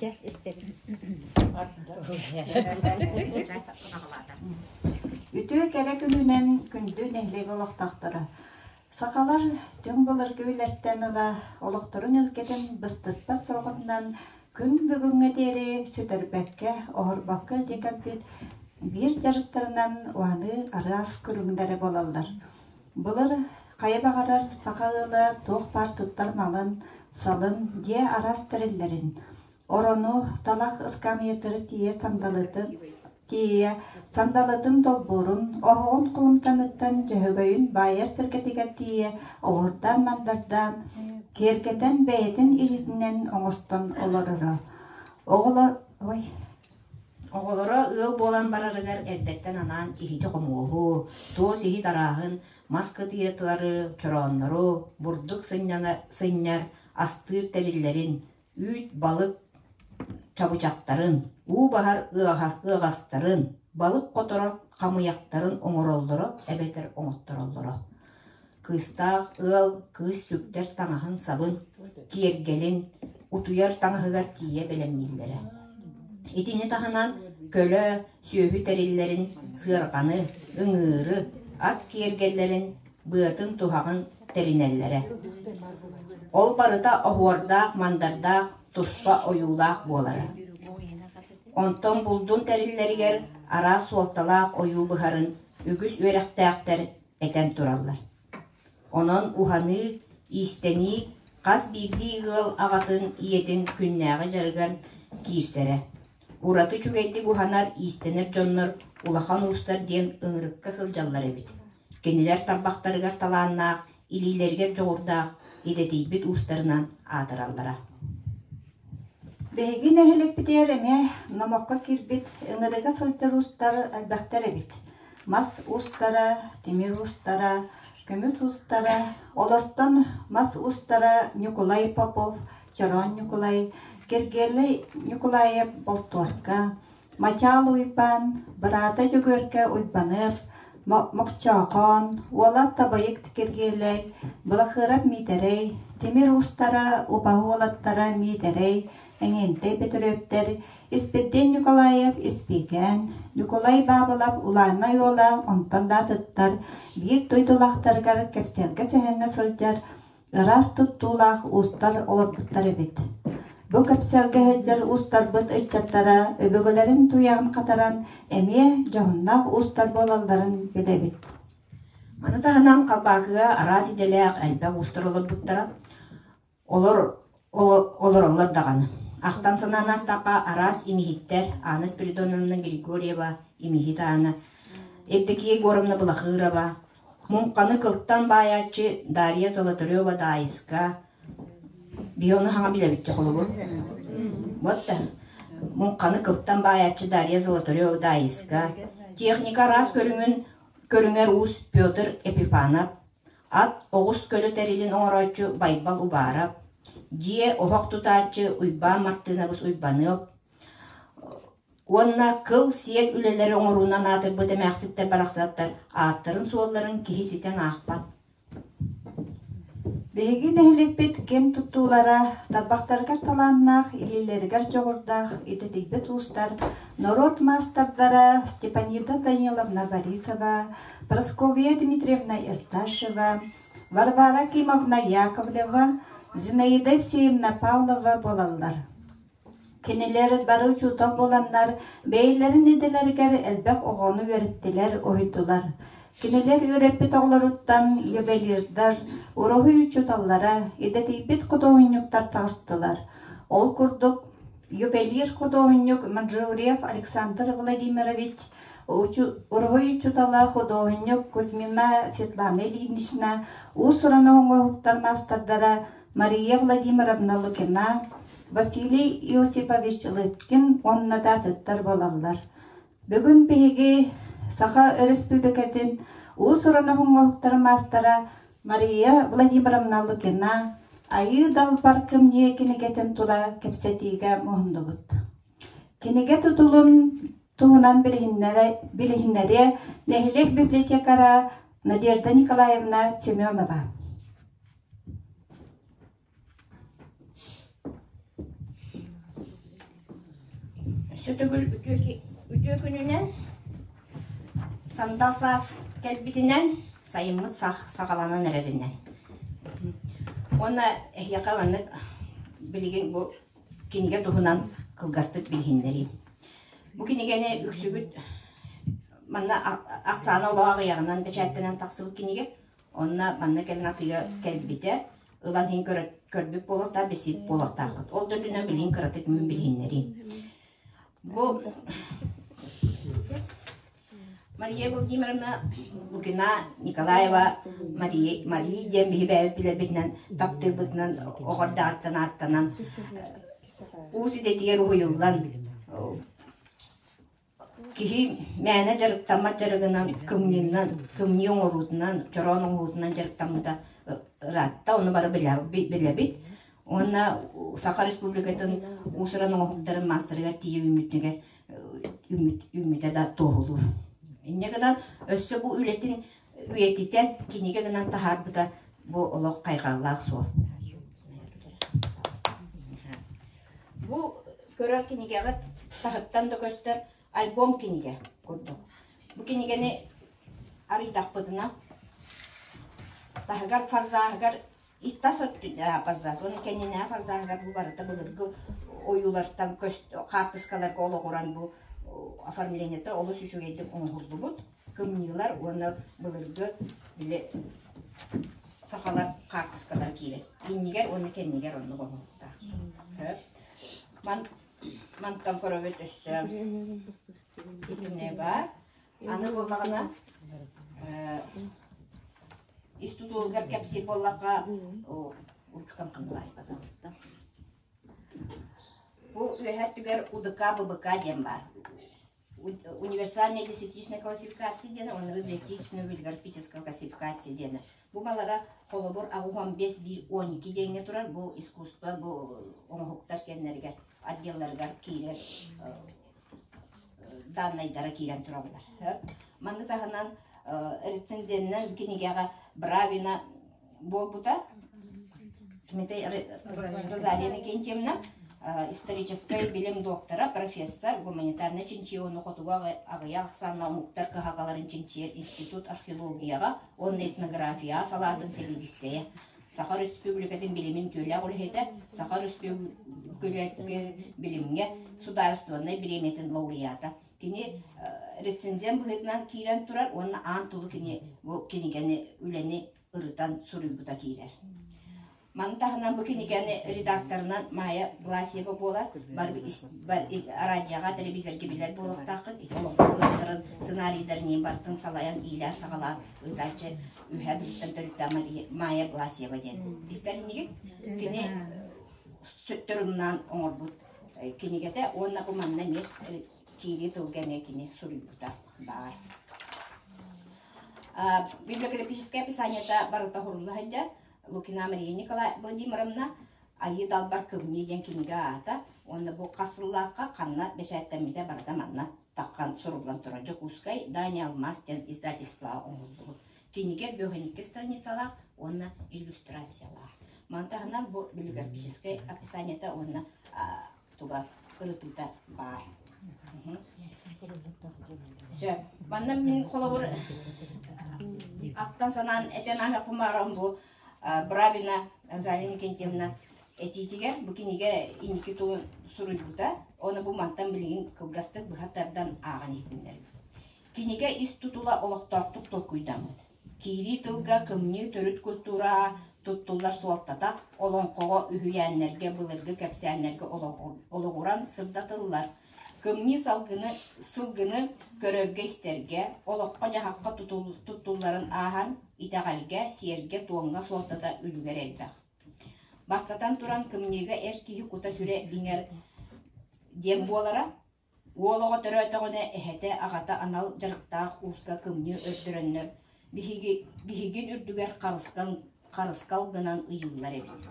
Дьэ, истэбин. Үтүө кэрэ күнүнэн күндү нэһилиэк олохтоохторо! Сахалар түҥ былыргы үлэртэн ыла олохторун өлкөтүн быстыспат сорҕотунан күн бүгүҥҥэ диэри сүтэрбэккэ, оһорбокко илдьэ кэлбит биир дьарыктарынан уһаныы араас көрүҥнэрэ буолаллар. Былыр хайа баҕарар саха ыала туох баар туттар малын, салын, дьиэ араас тэриллэрин, орону, талах ыскаамыйатыгар тиийэ сандалытын тиийэ сандалытын долбуурун, оһоҕун холумтаныттан дьөһөгөйүн баайар сэргэтигэр тиийэ оһуордаан-мандардаан, киэргэтэн бэйэтин илиитинэн оҥостон олороро. Оҕолор ой Оҕолоро ыал буолан барарыгар эрдэттэн анаан иһити-хомуоһу, туос иһит арааһын, мас кытыйатылары, чорооннору, бурдук сынньар, астыыр тэриллэрин, үүт, балык чабычахтарын, уу баһар ыаҕастарын, балык хоторор хамыйахтарын оҥороллоро эбэтэр оҥоттороллоро. Кыыстаах ыал кыыс сүктэр таҥаһын-сабын, киэргэлин, утуйар таҥаһыгар тиийэ бэлэмнииллэрэ. Итини таһынан көлө, сүөһү тэриллэрин, сыарҕаны, ыҥыыры, ат киэргэллэрин, быатын-туһаҕын тэринэллэрэ. Ол барыта оһуордаах-мандардаах, туспа ойуулаах буолара. Онтон булдун тэриллэригэр араас суолталаах ойуу быһарын үгүс үөрэхтээхтэр этэн тураллар. Онон уһаныы, иистэнии хас биирдии ыал аҕатын, ийэтин күннээҕи дьарыгар киирсэрэ. Ураты үчүгэйдик уһанар, иистэнэр дьоннор улахан уустар диэн ыҥырыкка сылдьаллар эбит. Кинилэр тарбахтарыгар талааннаах, илиилэригэр дьоҕурдаах, идэтийбит уустарынан аатыраллара. Биһиги нэһилиэкпитигэр эмиэ номоххо киирбит ыҥырыга сылдьар уустар элбэхтэр эбит. Мас уустара, тимир уустара, көмүс уустара, олортон мас уустара Ньукулай Попов, Чороон Ньукулай, Киргиэлэй Ньукулаев Болтуорка, Мачаал Уйбаан, быраата Дьөгүөркэ Уйбаныап, Мохчоохоон, уола Табайык Киргиэлэй, Былахыырап Миитэрэй, тимир уустара, убаһа уолаттара Миитэрэй, Эҥиэнтэй Бөтүрүөптэр, Испирдиэн Николаев Испиикээн, Ньукулай Баабылап Улааннай уола онтон да атыттар биир дойдулаахтарыгар кэпсэлгэ-сэһэҥҥэ сылдьар ыраас туттуулаах уустар олорбуттар эбит. Бу кэпсэлгэ сылдьар уустарбыт ыччаттара өбүгэлэрин туйаҕын хатаран эмиэ дьоһуннаах уустар буолалларын билэбит. Маны таһынан Халбаакыга араас идэлээх элбэх уустар олорбуттара. Олор олороллор даҕаны. Ахтан санаан астахха араас имиһиттэр Анна Спиридоновна Григорьева, имиһит Аана, Евдокия Егоровна Былахырова, муҥханы кылтан баайааччы Дарья Золотарева Даайыска, биһи ону хаҥа билэбит дьэ холобур. Вот да. Муҥханы кылтан баайааччы Дарья Золотарева Даайыска, техника араас көрүҥүн көрүҥэр уус Петр Епифанов, Ат, оҕус көлө тэрилин оҥорооччу Байбал Убаарап, дьиэ, оһох тутааччы Уйбаан Мартыынабыс Уйбаныап уонна кыл-сиэл үлэлэри оҥоруунан аатырбыт эмээхситтэр барахсаттар ааттарын-суолларын киһи ситэн аахпат. Биһиги нэһилиэкпит кэм туттуулара тарбахтарыгар талааннаах, илиилэригэр дьоҕурдаах идэтийбит уустар, норуот маастардара Степанида Даниловна Борисова, Прасковья Дмитриевна Ирташева, Варвара Кимовна Яковлева, Зинаида Евсеевна Павлова буолаллар. Кинилэр бары учуутал буоланнар, бэйэлэрин идэлэригэр элбэх оҕону үөрэттилэр, уһуйдулар. Кинилэр үөрэппит оҕолоруттан ювелирдар, уруһуй учууталлара, идэтийбит худуоһунньуктар таҕыстылар. Ол курдук, ювелир худуоһунньук Манчжурьев Александр Владимирович Уруһуй учуутала, худуоһунньук Кузьмина Светлана Ильинична, уус-уран оҥоһуктар маастардара Мария Владимировна Лукина, Василий Иосифович Лыткин уонна да атыттар буолаллар. Бүгүн биһиги Саха Өрөспүүбүлүкэтин уус-уран оҥоһуктарын маастара Мария Владимировна Лукина Айыы Далбар кымньыы кинигэтин тула кэпсэтиигэ муһуннубут. Кинигэ тутулун туһунан билиһиннэриэ нэһилиэк библиотекара Надежда Николаевна Семенова. Өссө төгүл үтүө күнүнэн, сандал саас кэлбитинэн, сайыммыт саҕаланан эрэринэн. Уонна эһиэхэ маннык билигин бу кинигэ туһунан кылгастык билиһиннэриим. Бу кинигэни үксүгүт манна ахсаана олох аҕыйаҕынан бэчээттэнэн тахсыбыт кинигэ. Онно манна кэлин атыыга кэлбитэ. Ылан иһин көрбүт буолуохтаах, билсибит буолуохтааххыт. Ол да үрдүнэн билигин кыратык мин билиһиннэриим. Бу Мария Владимировна Лукина Николаева Мария, Мария диэн биһи бэйэбит билэрбитинэн таптыырбытынан оҕордаҕыттан ааттанан уус идэтигэр уһуйуллан Киһи мээнэ дьарыктаммат дьарыгынан кымньыынан, кымньыы оҥоруутунан, чороон оҥоһуутунан дьарыктаммыта ыраатта, ону бары билэбит. Уонна Саха Республикатын уус-уран оҥоһуктарын маастарыгар тиийэ үүммүтүгэр үүммүтэ да туоһулуур. Инньэ гынан өссө бу үлэтин үйэтитэн кинигэ гынан таһаарбыта бу олох хайҕаллаах суол. Бу көрөр кинигэҕит таһыттан да көстөр альбом кинигэ курдук. Бу кинигэни арыйдахпытына таһыгар фарзааһыгар ис-тас фарзаас уонна кэннинээҕи фарзааһыгар бу барыта былыргы ойуулартан хаартыскаларга олоҕуран бу оформлениета олус үчүгэйдик оҥоһуллубут кымньыылар уонна былыргы били сахалар хаартыскалара киирэр. Иннигэр уонна кэннигэр оннук оҥоһуктаах. Ман мантан көрөбүт өссө итиннэ баар. Аны буоллаҕына ис тутулугар кэпсиир буоллахха ручкам ханна пожалуйста. Бу үөһэ өттүгэр УДК ББК диэн баар. Универсальная десятичная классификация диэни уонна библиотечно-библиографическая классификация диэни. Бу балара холобур 85 1 12 диэҥҥэ турар бу искусство бу оҥоһуктар кэннэригэр отделларыгар киирэр даннайдара киирэн тураллар. Манны таһынан рецензеннэр кинигэҕэ Бравина буолбута. Розалия Иннокентьевна историческай билим доктора, профессор, гуманитарнай чинчийии уонна хотугу аҕыйах ахсааннаах омуктар кыһалҕаларын чинчийэр институт археологияҕа уонна этнографияҕа салаатын сэбиэдиссэйэ, Саха Өрөспүүбүлүкэтин билимин үтүөлээх үлэһитэ, Саха Өрөспүүбүлүкэтин билимҥэ судаарыстыбаннай бириэмийэтин лауреата. Кини рецензент быһыытынан киирэн турар уонна аан тулу кини бу кинигэни үлэни ырытан суруйбута киирэр. Маны таһынан бу кинигэни редакторынан Майя Власьева буолар. Бар радиоҕа, телевизорга билэр буолуохтааххыт. Ити олохтоохторун сценарийдарын барытын салайан иилээн-саҕалаан ыытааччы Үһээ Бүлүүттэн төрүттээх Майя Власьева диэн. Истэр иннигит? Кини сүттөрүмнаан оҥорбут кинигэтэ уонна бу манна эмиэ киирии тылга эмиэ кини суруйбута баар. Библиографическое описаниета барыта хурулла сылдьар. Лукина Мария Николай Владимировна Айыы Далбар Кымньыы диэн кинигэ аата уонна бу хас сыллаахха ханна бэчээттэммитэ барыта манна таххан суруллан турар. Дьокуускай Дания Алмаз диэн издательствоҕа оҥоһуллубут. Кинигэ 52 страницалаах уонна иллюстрациялаах. Маны таһынан бу библиографическай описаниета уонна туга ырытыыта баар. Сөп. Манна мин холобур ахтан санаан этэн ааһыахпын баҕарабын бу Бравина Розалия Никентьевна этиитигэр бу кинигэ инники тылын суруйбута. Оны бу мантан билигин кылгастык быһа тардан ааҕан иһитиннэрбит. Кинигэ ис тутула олохтоохтук толкуйдаммыт. Киирии тылга кымньыы төрүт культураҕа туттуллар суолтата олоҥхоҕо, үһүйээннэргэ, былыргы кэпсээннэргэ олоҕуран сырдатыллар. Кымньыы салгыны, сылгыны көрөргө-истэргэ, олоххо-дьаһахха туттулларын ааһан, итэҕэлгэ, сиэргэ-туомҥа суолтата үлүгэр элбэх. Бастатан туран, кымньыыга эр киһи кута-сүрэ иҥэр диэн буолара. Уол оҕо төрөөтөҕүнэ эһэтэ, аҕата анал дьарыктаах ууска кымньыы өрдөрөннөр, биһиги биһигин үрдүгэр харыскал, харыскал гынан ыйыыллар эбит.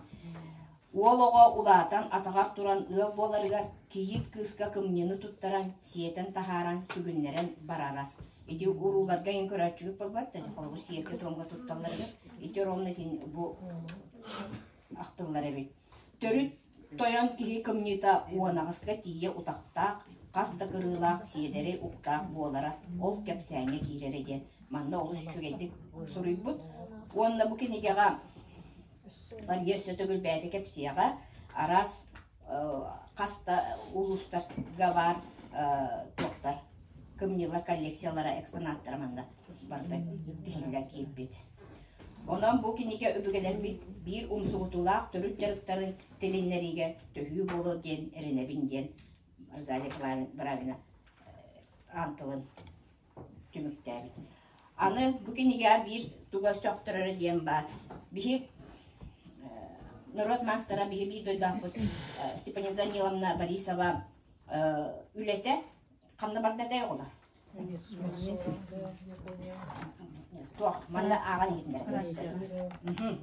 Уол оҕо улаатан атаҕар туран ыал буоларыгар кийиит кыыска кымньыыны туттаран, сиэтэн таһааран, сүгүннэрэн барара. Ити урууларга иҥ көрөөччүгүт буолбат да, холобур сиэргэ-туомҥа тутталларыгар ити ровно итин бу ахтыллар эбит. Төрүт. Тойон киһи кымньыыта 18-ка тиийэ утахтаах, хас да кырыылаах сиэдэрэй уктаах буолара ол кэпсээҥҥэ киирэрэ диэн манна олус үчүгэйдик суруйбут. Уонна бу кинигэҕэ Мария өссө төгүл бэйэтэ кэпсиэҕэ араас хас да улуустарга баар туохтар кымньыылар коллекциялара экспонаттара манна барыта тиһиллэн киирбит. Онон бу кинигэ өбүгэлэрбит биир умсугутуулаах төрүт дьарыктарын тилиннэриигэ төһүү буолуо диэн эрэнэбин диэн Розалия Бравина аан тылын түмүктээбит. Аны бу кинигэ биир туга сөхтөрөрө диэн баар. Биһи норуот маастара биһи биир дойдулаахпыт Степанина Даниловна Борисова үлэтэ ханна барда этэй оҕолор? Туох, манна ааҕан иһитиннэр.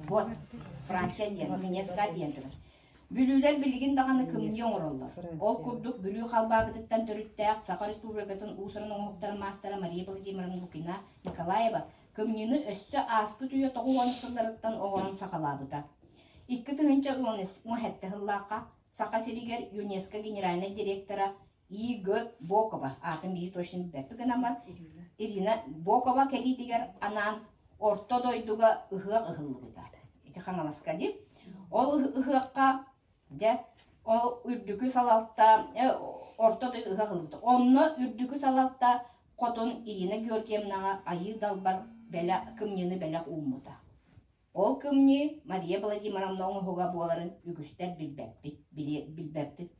Вот, Франция диэн, ЮНЕСКО диэн турар. Бүлүүлэр билигин даҕаны кымньыы оҥороллор. Ол курдук Бүлүү халбаабытыттан төрүттээх Саха Республикатын уус-уран оҥоһуктарын маастара Мария Владимировна Лукина Николаева кымньыыны өссө ааспыт үйэ 90 сылларыттан оҥорон саҕалаабыта. 2017 сыллаахха Саха сиригэр ЮНЕСКО генеральнай директора И.Г. Бокова аатын биһи точно билбэппит гынан баран Ирина Бокова кэлиитигэр анаан Орто дойдуга ыһыах ыһыллыбыта. Ити Хаҥаласка дии. Ол ыһыахха дьэ ол үрдүкү салалта Орто дойду ыһыах ыһыллыбыта. Онно үрдүкү салалта хотун Ирина Георгиевнаҕа Айыы Далбар бэлэх кымньыыны бэлэх ууммута. Ол кымньыы Мария Владимировна оҥоһуга буоларын үгүстэр билбэппит, билбэппит.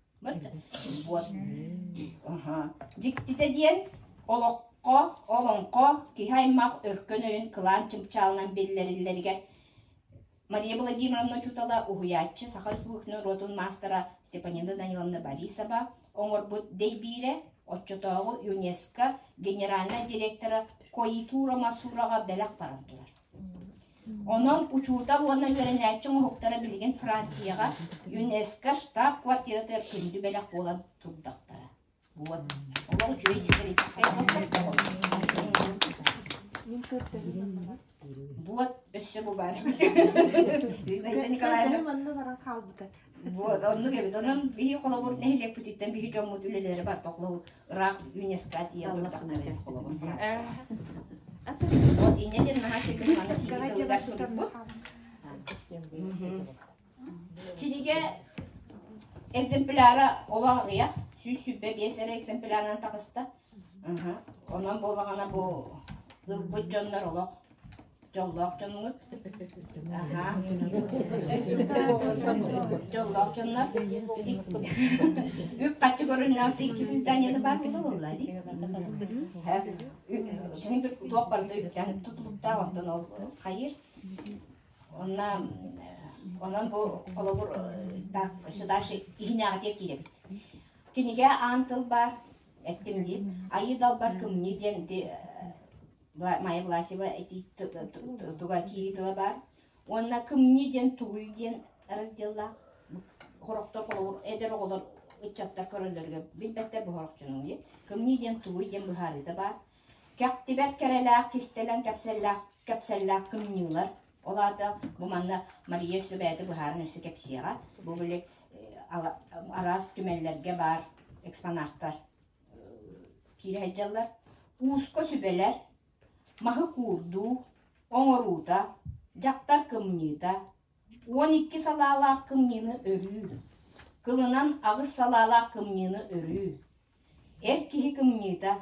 Вот. Дьиктитэ диэн, олоххо, олоҥхо киһи аймах өркөн өйүн кылаан чыпчаалынан биллэриллэригэр Мария Владимировна учуутала, уһуйааччы, Саха Республикатын норуотун маастара Степанина Даниловна Борисова оҥорбут дэйбиирэ оччотооҕу ЮНЕСКО генеральнай директора Коитура Масураҕа бэлэх баран турар. Онон учуутал уонна үөрэнээччи оҥоһуктара билигин Францияҕа ЮНЕСКО штаб-квартиратыгар күндү бэлэх буолан турдахтара. Вот. Олох үчүгэй историческай Вот өссө бу баар. Николаевна манна баран хаалбыта. Вот, оннук эбит. Онон биһи холобур нэһилиэкпититтэн биһи дьоммут үлэлэрэ барыта холобур ыраах ЮНЕСКО тиийэ турдахтара холобур Вот инньэ диэн наһаа үчүгэй манна киири тылыгар суруйбут. Кинигэ экземпляра олох аҕыйах, 125 эрэ экземплярынан таҕыста. Онон буоллаҕына бу ылбыт дьоннор олох Дьоллоох дьоҥҥут. Дьоллоох дьоннор. Үп-харчы көрүннээх иккис изданиета баар буола буолла дии. Син бір туох барыта үптэн тутулуктаах онтон ол хайыр. Онна онон бу холобур так дальше иһинээҕитигэр киирэбит. Кинигэ аан тыл баар эттим диир. Айыы далбар кымньыы диэн ити Майя Власева этии туга киирии тыла баар. Уонна кымньыы диэн тугуй диэн разделлаах. Хорохтор холобур эдэр оҕолор ыччаттар көрөллөрүгэр билбэттэр бу сорох дьонуҥ дии. Кымньыы диэн тугуй диэн быһаарыыта баар. Кэхтибэт кэрэлээх, кистэлэҥ кэпсэллээх, кэпсэллээх кымньыылар. Ол аата бу манна Мария өссө бэйэтэ быһааран өссө кэпсиэҕэ. Бу били араас түмэллэргэ баар экспонаттар киирэ сылдьаллар. Ууска сүбэлэр, маһы куурдуу, оҥоруута, дьахтар кымньыыта, 12 салаалаах кымньыыны өрүү, кылынан аҕыс салаалаах кымньыыны өрүү, эр киһи кымньыыта,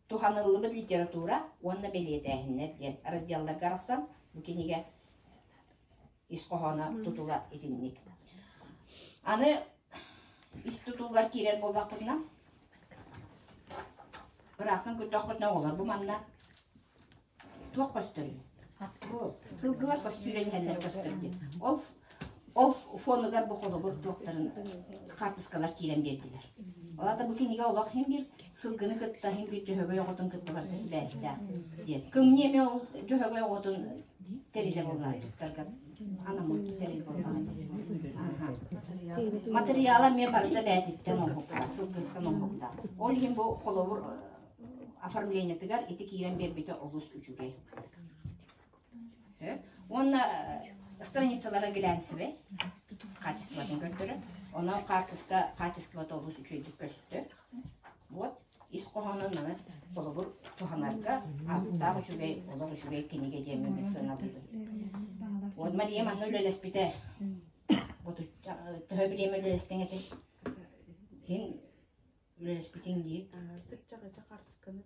туһаныллыбыт литература уонна бэлиэтээһиннэр диэн разделларга арахсан бу кинигэ ис хоһооно тутула итинник. Аны ис тутулугар киирэр буоллахпытына, ыраахтан көрдөхпүтүнэ оҕолор бу манна туох көстөрүй? Сылгылар көстүүрэн иһэллэр көстөр диэн. Ол ол фонугар бу холобур туохтарын хаартыскалар киирэн биэрдилэр. Ол аата бу кинигэ олох иһин биир сылгыны кытта иһин биир дьөһөгөй оҕотун кытта барыта сибээстээх диэн. Кымньыы эмиэ ол дьөһөгөй оҕотун тэрилэ буоллаҕа туттарга анаммыт тэрил буоллаҕа. Материала эмиэ барыта бээтиттэн оҥоһуктаах, сылгыттан оҥоһуктаах. Ол иһин бу холобур оформлениетыгар ити киирэн биэрбитэ олус үчүгэй. Уонна страницалара глянцевый, качествотын көрдөрөр. Онон хаартыска хаачыстыбата олус үчүгэйдик көстөр. Вот ис хоһоонун маны холобур туһанарга ааттаах үчүгэй, олох үчүгэй кинигэ диэммин сыаналыыбын. Вот Мария манна үлэлэспитэ. Вот төһө бириэмэ үлэлэстиҥ этэй? Һин үлэлэспитиҥ дии. Сыччах ити хаартысканы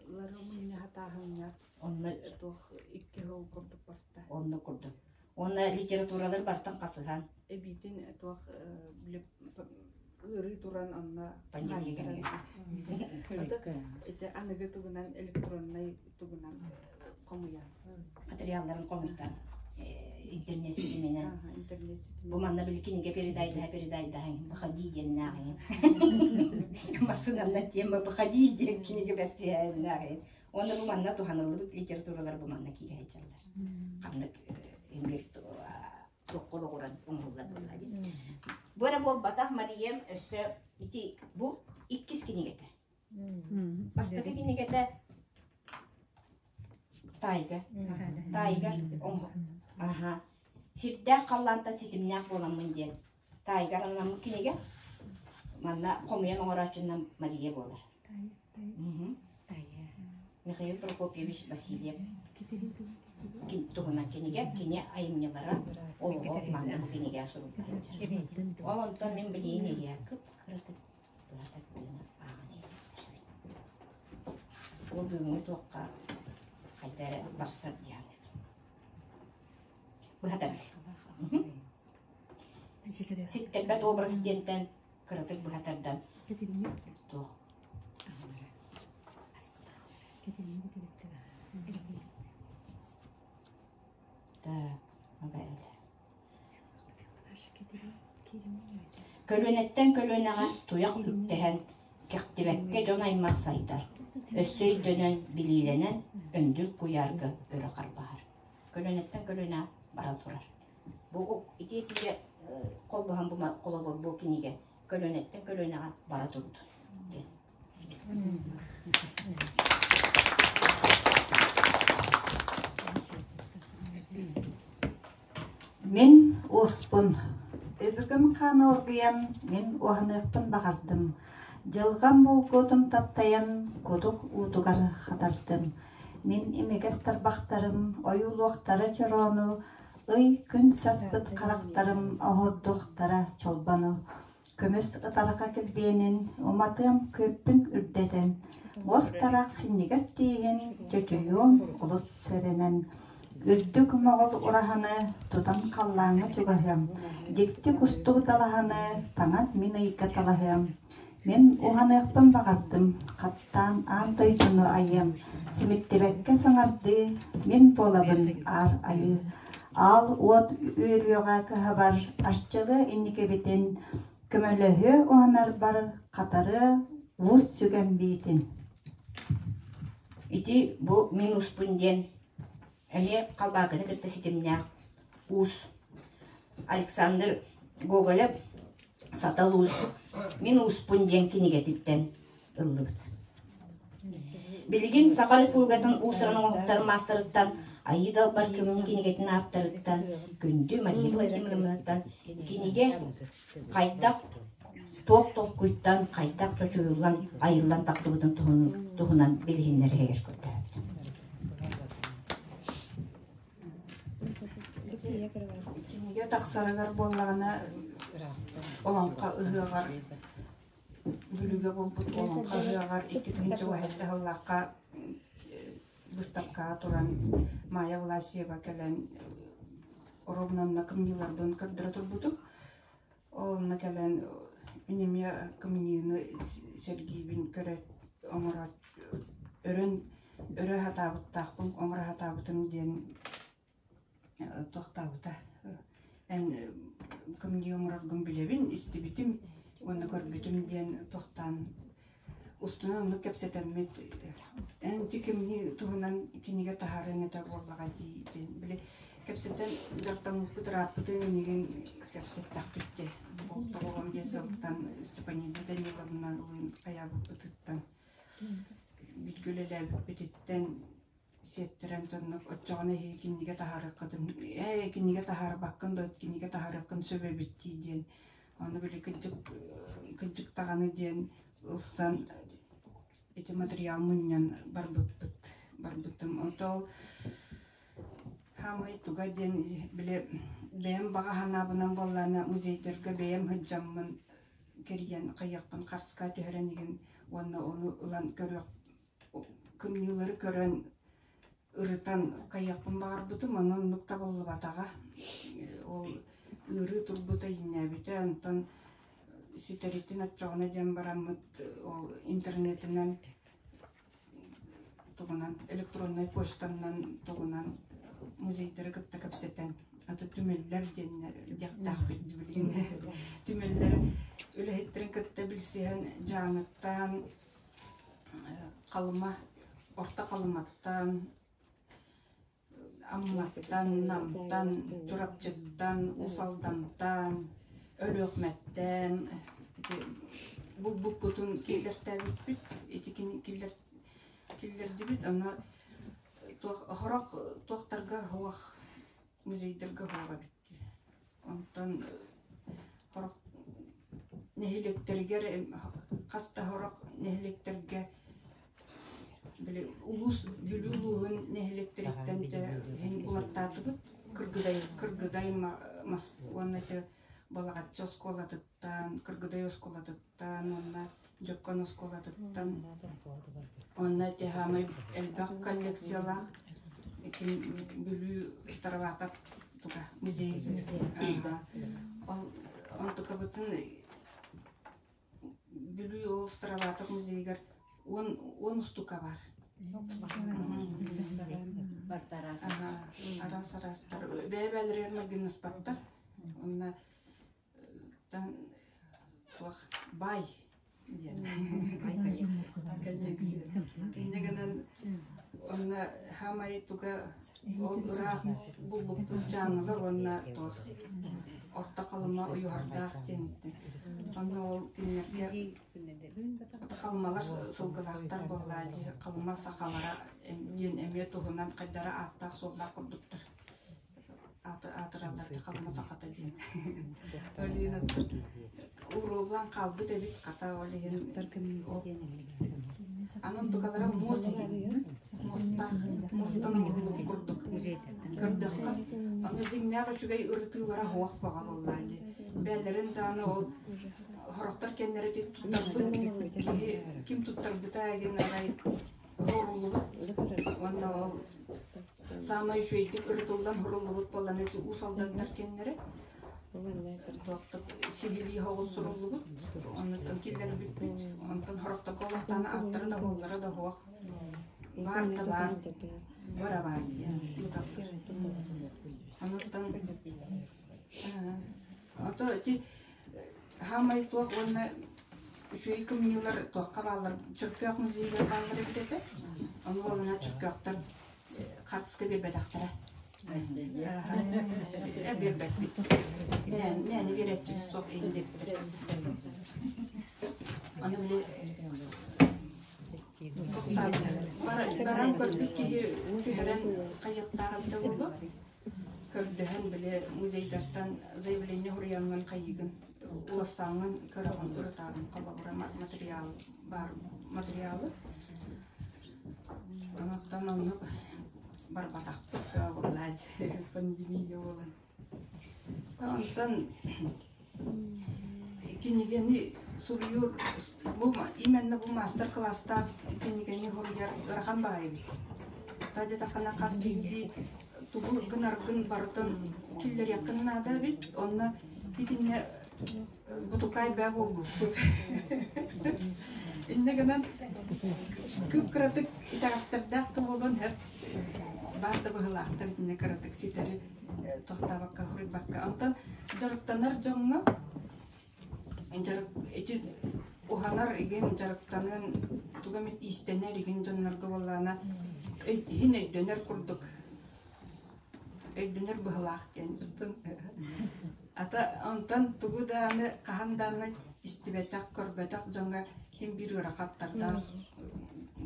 лары мунньаха тааһыҥҥа Онно туох икки сыл курдук барта. Онно курдук. Уонна литературалар бартан хасыһан. Эбиитин туох били ыарыы туран онно Пандемия кэмигэр. Ити аныгы тугунан электроннай тугунан хомуйан. Материалларын хомуйтан интернет ситиминэн. Интернет ситиминэн. Бу манна били кинигэ передайдаһа передайдаһа выходи диэннээҕин. Массыынаннан тема выходи диэн кинигэ бэрсиһээннээҕин. Уонна бу манна туһаныллыбыт литературалар бу манна киирэ сылдьаллар. Ханнык эмир туохха олоҕуран оҥоһуллар буолла дии. Бу эрэ буолбатах Мариям өссө ити бу иккис кинигэтэ. Бастакы кинигэтэ Тайга. Тайга Аха. Сирдээх халлаантан ситимнээх буоламмын диэн Тайга анаммыт кинигэ. Манна хомуйан оҥорооччунан Мария буолар. Михаил Прокопьевич Васильев туһунан кинигэ, кини айымньылара олоҕо манна бу кинигэ сурулла сылдьар. Ол онтон мин билигин ийэ кып-кыратык быһа тардыыны ааҕан иһиттэрэбин. Ол бүгүҥҥү туохха хайда эрэ барсар дии саныыбын. Быһа тардыы. Ситтэрбэт образ диэнтэн кыратык быһа тардан туох Так, Көлүөнэттэн көлүөнэҕэ туйах үктэһэн, кэхтибэккэ дьон-аймах сайдар, өссө өйдөнөн, билиилэнэн өндүл куйаарга өрө харбаһар. Көлүөнэттэн көлүөнэ бара турар. Бу ити этиигэ холбоһон бу холобур бу кинигэ көлүөнэттэн көлүөнэҕэ бара турдун диэн. Мин уоспун, өбүгэм хаана оргуйан, мин уһаныахпын баҕардым, дьылҕам булгуотун таптайан, кудук уутугар хатардым. Мин имигэс тарбахтарым ойуулуохтара чороону, ый күн саспыт харахтарым оһордуохтара чолбону. Көмүс ытарҕа килбиэнин уматыам күөппүн үрдэтэн, уос тараах синньигэс тииһин чочуйуом олус сэрэнэн, үрдүк моҕол ураһаны тутан халлааҥҥа чугаһыам, дьикти кустук далаһаны таҥан мин ыйга талаһыам. Мин уһаныахпын баҕардым, хаттаан аан дойдуну айыам, симиттибэккэ саҥардыы мин буолабын аар айыы. Аал уот үөрүөҕэ кыһабар, арчылыа инникибитин, көмөлөһүө уһанарбар хатарыа уус сүгэн биитин. Ити бу мин успун диэн эмиэ Халбаакыны кытта ситимнээх уус Александр Гоголев «Сатал уус, мин ууспун» диэн кинигэтиттэн ыллыбыт. Билигин Саха Республикатын уус-уран оҥоһуктарын маастарыттан Айыы Далбар Кымньы кинигэтин ааптарыттан Күндү Мария Владимировнаттан кинигэ хайдах туох толкуйтан, хайдах чочуйуллан, айыллан тахсыбытын туһунан билиһиннэригэр көрдөһөбүт. Кинигэ тахсарыгар буоллаҕына Олоҥхо ыһыаҕар Бүлүүгэ буолбут Олоҥхо ыһыаҕар 2007 сыллаахха быыстапкаҕа туран Майя Власьева кэлэн оруобунанна кымньыыларбын көрдөрө турбутум. Ол онно кэлэн мин эмиэ кымньыыны сэргиибин көрө оҥоро өрөн өрө сатаабыттаахпын оҥоро сатаабытым диэн туохтаабыта эн кымньыы оҥороргун билэбин истибитим уонна көрбүтүм диэн туохтаан устунан оннук кэпсэтэммит эн ити кымньыы туһунан кинигэ таһаарыаҥ этэ буоллаҕа дии диэн били кэпсэтэн дьарыктаммыппыт ырааппытын инигин кэпсэттэхпит дии 95 сылтан Степанида Даниловналыын хайаабыппытыттан бииргэ үлэлээбиппититтэн сиэттэрэн дьоннук оччоҕуна эһиги кинигэ таһаарыаххытын ээ кинигэ таһаарбаккын да кинигэ таһаарыаххын сөп эбит дии диэн. Ону били кырдьык кырдьык даҕаны диэн ылсан ити материал мунньан барбыппыт барбытым. Онто ол хаамай туга диэн били бэйэм баҕа санаабынан буоллаҕына музейдарга бэйэм сылдьаммын кэрийэн хайыахпын харска түһэрэн иһин уонна ону ылан көрүөх кымньыылары көрөн ырытан хайыахпын баҕарбытым, ону оннук табыллыбатаҕа. Ол ыарыы турбута иҥнээбитэ, онтон ситэритин оччоҕуна диэн бараммыт ол интернетинэн тугунан электроннай почтанан тугунан музейдары кытта кэпсэтэн аты түмэллэр диэннэр диэхтээхпит билигин түмэллэр үлэһиттэрин кытта билсиһэн Дьааҥыттан Халыма Орто Халыматтан Амматтан, Намтан, Чурапчыттан, Уус Алдантан, Өлүөхүмэттэн ити булбуппутун киллэртээбиппит, ити киллэр киллэрдибит. Аны туох сорох туохтарга суох музейдарга суох эбит. Онтон сорох нэһилиэктэригэр хас да сорох нэһилиэктэргэ били улуус Бүлүү улууһун нэһилиэктэриттэн иһин улаттаатыбыт. Кыргыдай Кыргыдай мас уонна ити Балаҕаччы оскуолатыттан, Кыргыдай оскуолатыттан уонна Дьөккөн оскуолатыттан уонна ити саамай элбэх коллекциялаах ити Бүлүү Староватов туга музей ол онтукабытын Бүлүү ол Староватов музейыгар 10 устука бар. Араас араастар. Бэйэ-бэйэлэригэр майгыннаспаттар. Онно суох баай диэн коллекция. Инньэ гынан онно хаамай туга ол ыраах булбуппут дьааҥылар уонна туох Орто Халыма Уйуһардаах диэниттэн. Онно ол кинилэргэ Халымалар сылгылаахтар буоллаа дии, Халыма сахалара диэн эмиэ туһунан хайдара ааттаах-суоллаах курдуктар. Аатыраллар Халыма сахата диэн. Ол иһин ууруллан хаалбыт эбит хата ол иһин Аны онтукалара муос иһин муостаах муостан оҥоһуллубут курдук көрдөххө аны дьиҥнээх үчүгэй ырытыылара суох баҕа буоллаа дии бээлэрин даҕаны ол сорохтор кэннэрэ туттарбыт киһи ким туттарбыта игин арай хоруллубут уонна ол саамай үчүгэйдик ырытыллан хоруллубут буоллан ити Уус Алданнар кэннэрэ туохтук сиһилии соҕус суруллубут оннуттан киллэрбиппит онтон сорохторго олохтоон ааттара да буоллара да суох баар да баар бара баар диэн ыыталлар онуттан ото ити хаамай туох уонна үчүгэй кымньыылар туохха бааллар Чөркөөх музейыгар бааллар эбит этэ ону буоллаҕына Чөркөөхтөр хаартыска биэрбэтэхтэрэ биэрбэппит мээни биэрээччи суох иһин диэбиттэр аны били баран көрбүт киһи түһэрэн хайыахтаах эбитэ буолуо көрдөһөн били музейдартан заявление суруйаҥҥын хайыыгын улассааҥҥын көрөҕүн ырытааҕын холобура материал баар материалы Онуттан оннук барбатахпыт буоллаат пандемия буолан. Онтон кинигэни суруйуур бу именно бу маастар-кылаастаах кинигэни суруйар ыарахан баҕайы эбит. Тоҕо диэтэххинэ хас биирдии тугу гынаргын барытын киллэриэххин наада эбит. Онно итиннэ бутукаай бээ буолбуппут. Иннэ гынан кып-кыратык итэҕэстэрдээх да буолан һэр баар да быһыылаахтар итиннэ кыратык ситэри тохтообокко суруйбакка. Онтон дьарыктанар дьоҥҥо дьарык ити уһанар игин дьарыктаныан тугу эмит иистэнэр игин дьоннорго буоллаҕына иһин өйдөнөр курдук өйдөнөр быһыылаах диэн Ата онтон тугу даҕаны хаһан даҕаны истибэтэх, көрбөтөх дьоҥҥо син биир ыарахаттардаах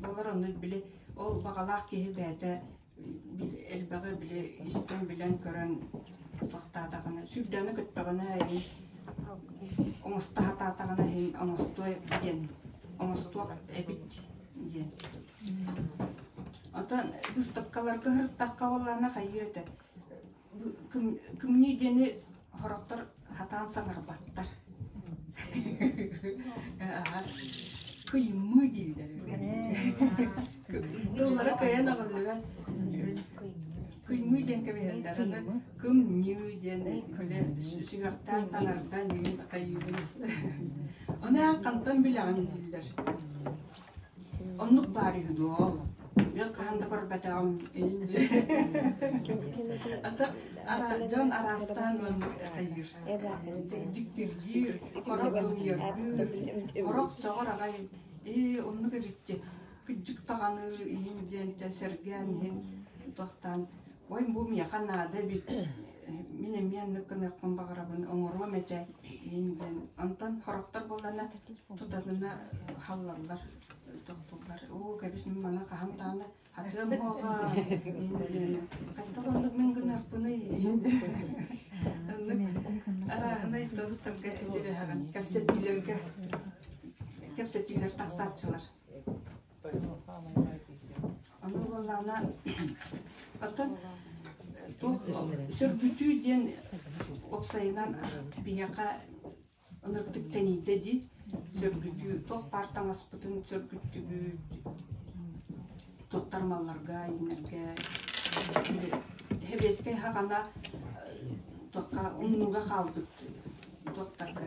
буолар. Ону били ол баҕалаах киһи бэйэтэ элбэҕи били истэн, билэн, көрөн туохтаатаҕына, сүүрдэҕинэ көттөҕүнэ эйигин оҥосто сатаатаҕына иһин оҥостуо диэн оҥостуох эбит диэн. Оттон быыстапкаларга сырыттахха буоллаҕына хайыыр этэ Кымньыы диэни сорохтор сатаан саҥарбаттар. Кыймыы дииллэр. Тыллара кыайан аҕыллыбат. Кыймыы диэн кэбиһэллэр. Аны кымньыы диэн били сүһүөхтээн саҥардан иһин хайыыбын. Ону хантан билэҕин дииллэр. Оннук баар үһү дуо ол? Мен хаһан да көрбөтөҕүм Ата дьон араастаан маннык хайыыр. Дьиктиргиир, хорох ымыйаргыыр, хорох сөҕөр аҕай ээ оннук эбитти кыдьык даҕаны иһин диэн сэргээн иһин тохтоон ой бу миэхэ наада эбит мин эмиэ оннук гыныахпын баҕарабын оҥоруом этэ иһин диэн онтон сорохтор буоллана тутатына халлаллар тохтуллар оо кэбис мин маны хаһан даҕаны хатыам буоҕа иһин диэн хайдах оннук мин гыныахпыный иһин оннук арааһынай тылтарга этибэһэҕин кэпсэтиилэргэ кэпсэтиилэр тахсааччылар Аны буоллаҕына, оттон туох сөргүтүү диэн уопсайынан биһиэхэ ынырыктык тэнийдэ дии. Сөргүтүү туох баар таҥаспытын сөргүттүбүт, туттар малларга, иҥэргэ. Сэбиэскэй саҕана туохха умнууга хаалбыт туохтарга,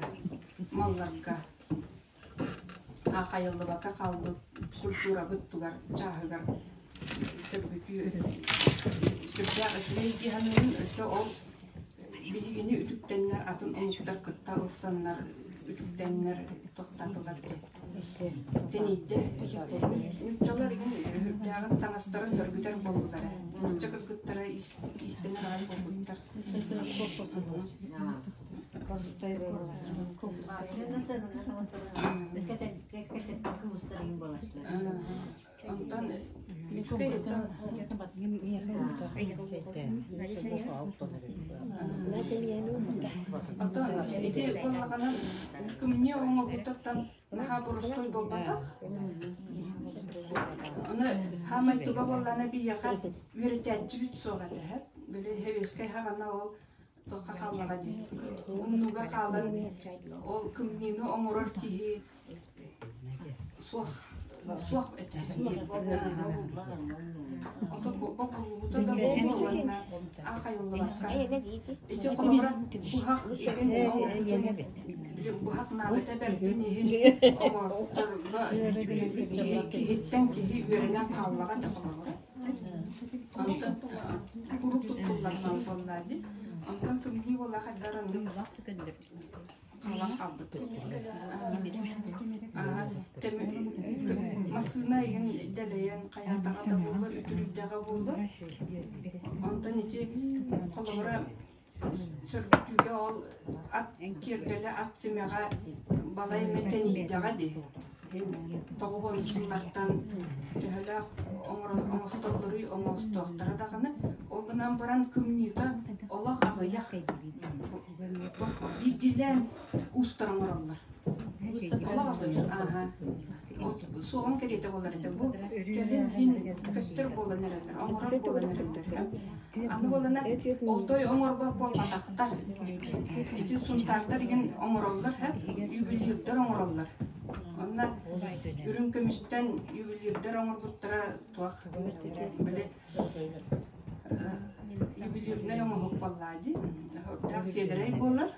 малларга Аахайыллыбакка хаалбыт культурабыт тугар чааһыгар сөргүтүү сүрдээх үчүгэй дии саныыбын. Өссө ол биһигини үтүктэннэр атын омуктар кытта ылсаннар үтүктэннэр тохтоотулар дии. Тэнийдэ. Нууччалар игин сүрдээҕин таҥастарын сөргүтэр буоллулар ээ. Нуучча кыргыттара иистэнэр аҕай буолбуттар. Онтон Оттон ити буоллаҕына кымньыы оҥоһуутуттан наһаа боростуой буолбатах. Аны хаамай туга буоллаҕына биһиэхэ үөрэтээччибит суох этэ. Били сэбиэскэй саҕана ол туохха хааллаҕа дии. Умнууга хаалан ол кымньыыны оҥорор киһи суох суох этэ. Ото бобуллубута да буолуо уонна аахайыллыбакка. Ити холобура быһах иһин быһах наадата бэрдин иһин оҥорторго киһиттэн киһи үөрэнэн хааллаҕа да холобура. Онтон куруук туттуллар мал буолла дии. Онтон кымньыы буолла хайдар оннук хаалан хаалбыт. Массыына игин дэлэйэн хайаатаҕа да буоллар, үтүрүйдэҕэ буоллар. Онтон ити холобура Сөргүтүүгэ ол ат киэргэлэ, ат симэҕэ балай эмэ тэнийдэҕэ дии. Тоҕуһун сыллартан төһөлөөх оҥостоллоруй оҥостуохтара даҕаны. Ол гынан баран кымньыыта олох аҕыйах. Биирдиилээн уустар оҥороллор. Олох аҕыйах. Ааһа. Суоҕун кэриэтэ буолар этэ. Бу кэлин иһин көстөр буолан эрэллэр, оҥорор буолан эрэллэр. Аны буолана олтой оҥорбот буолбатахтар. Ити сунтаардар игин оҥороллор, ювелирдэр оҥороллор. Онно үрүҥ көмүстэн ювелирдэр оҥорбуттара туох били ювелирнай оҥоһук буоллаа дии. Үрдээх сиэдэрэй буолар.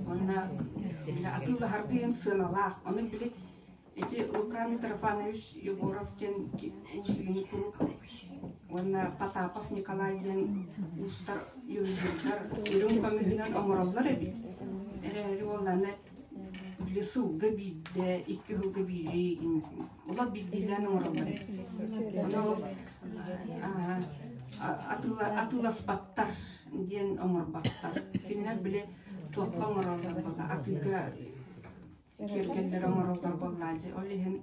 Уонна били атыылаһарга иһин сыаналаах. Ону били Ити Лука Митрофанович Егоров диэн уус игини куруук уонна Потапов Николай диэн уустар ювелирдар үрүҥ көмүһүнэн оҥороллор эбит. Эрээри уолланы били сылга биирдэ, икки сылга биири олор биирдиилээн оҥороллор эбит. Ону ол атыыласпаттар диэн оҥорботтор. Кинилэр били туохха оҥороллор буолла атыыга киэргэллэри оҥороллор буоллаадьы. Ол иһин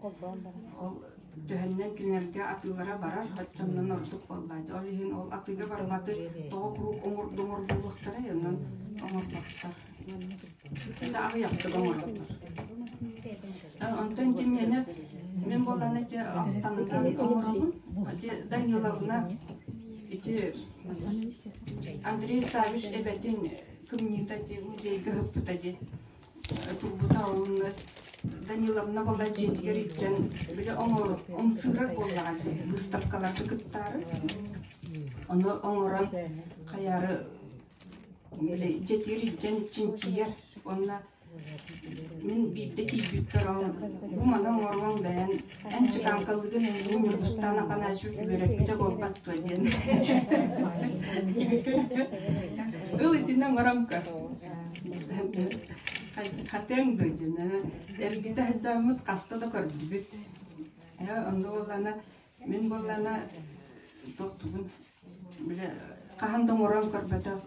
ол төһөннөн кинилэргэ атыылара барар, оччоннон ордук буоллаадьы. Ол иһин ол атыыга барбаты тоҕо куруук оҥордуҥор буолуохтарай, онон оҥорботтор. Это аҕыйахтык оҥороллор. Онтон кимиэнэ мин буоллаҕына ити алтанынан оҥоробун. Ити Даниловна ити Андрей Савич эбэтин кымньыыта ити музейга ыһыппыта дии турбута олунна Даниловна буолла дьиэтигэр илдьэн били оҥору ымсыырар буоллаҕа дии быыстапкаларга кыттаары ону оҥорон хайаары били дьиэтигэр илдьэн чинчийэр уонна мин биирдэ тиийбиппэр ол бу маны оҥоруоҥ да эн эн чеканкалыгын эйигин Ньургустаан Афанасьевич үөрэппитэ буолбат дуо диэн ыл итиннэ оҥорон көр хатыаҥ дуо диэн эргитэ сылдьаммыт хаста да көрдүбүт онно буоллаҕына мин буоллаҕына тохтубун бile хаһан да оҥорон көрбөтөх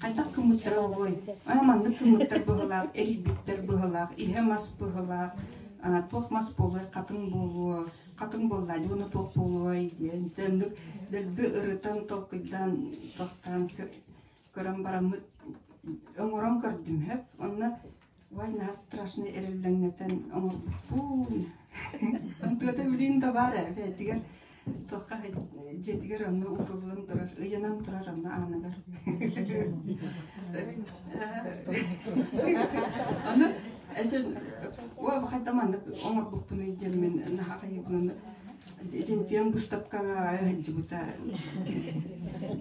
хайдах гыммыттара буолуой ана маннык гыммыттар быһыылаах эрийбиттэр быһыылаах иһэ мас быһыылаах туох мас буолуой хатыҥ буолуо хатыҥ буоллаа дии уонна туох буолуой диэн дьэ дэлби ырытан толкуйдаан тохтоон көрөн бараммыт оҥорон көрдүм сөп уонна Ой, наһаа страшный эрэллэҥнэтэн оҥорбуппун. Онтуота билин да баар ээ, бэйэтигэр туохха дьиэтигэр онно ууруллан турар, ыйанан турар онно ааныгар. Аны эчен ой хайда маннык оҥорбуппунуй диэммин наһаа хайыыбын итинтиэн быыстапкаҕа сылдьыбыта.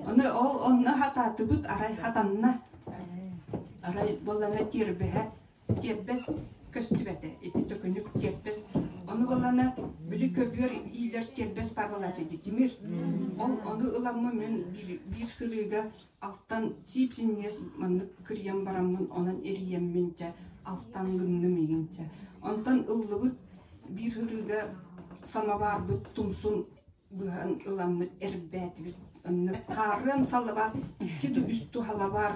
Аны ол онно хатаатыбыт арай хатанна. Арай буоллаҕына тиэрбэһэ, тиэрбэс көстүбэтэ, ити төкүнүк тиэрбэс. Ону буоллаҕына били көбүөр иилэр тиэрбэс баар буолааччы дии тимир. Ол ону ыламмын мин биир, биир сырыыга алтан сип-синньигэс маннык кырыйан бараммын онон эрийэммин дьэ алтан гынным игин дьэ. Онтон ыллыбыт биир сырыыга самоварбыт тумсун быһан ыламмыт эрбээтибит. Онно хаарыан салабар икки да үс туһалабар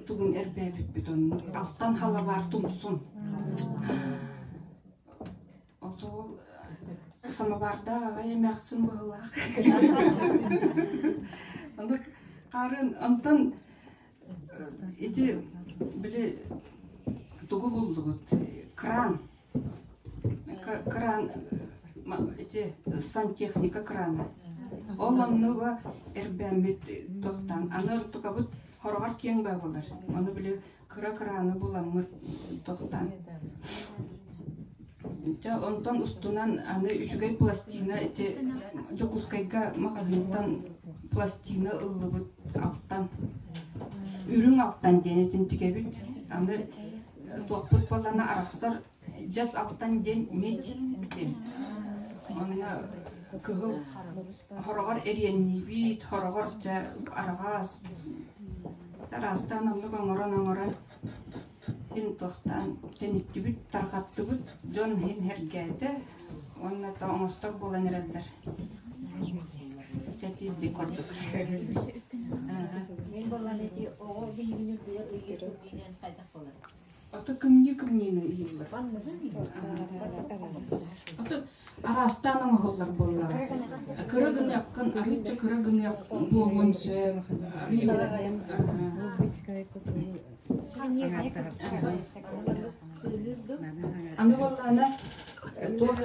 тугун эрбээбиппит оннук алтан халабар тумсун. Отол самовардаах аҕай эмээхсин быһылаах. Оннук хаарыан онтон ити били тугу буллугут кран Кран ити сантехника крана. Ол оннуга эрбээммит тохтаан аны тукабыт хороҕор киэҥ баа буолар. Ону били кыра краны буламмыт тохтаан. Дьэ онтон устунан аны үчүгэй пластина ити Дьокуускайга маҕаһыынтан пластина ыллыбыт алтан. Үрүҥ алтан диэн итин тигэбит. Аны туохпут буоллаҕына арахсар дьас алтан диэн медь диэн. Онно кыһыл хороҕор эриэнниибит, хороҕор дьэ араҕас. Араастаан оннук оҥорон-оҥорон иһин туохтаан тэниттибит, тарҕаттыбыт, дьон иһин сэргээтэ уонна то оҥостор буолан эрэллэр. Тэтиирдик курдук. Мин буоллар ити оҕо биһигини үрдүгэр ыйыыр диэн хайдах буолар? Ото кымньыы кымньыыны ыйыыллар. Ото араастаан оҥоһуллар буоллаҕа. Кыра гыныаххын, арыычча кыра гыныах буолуон сөп. Аны буоллаҕына туох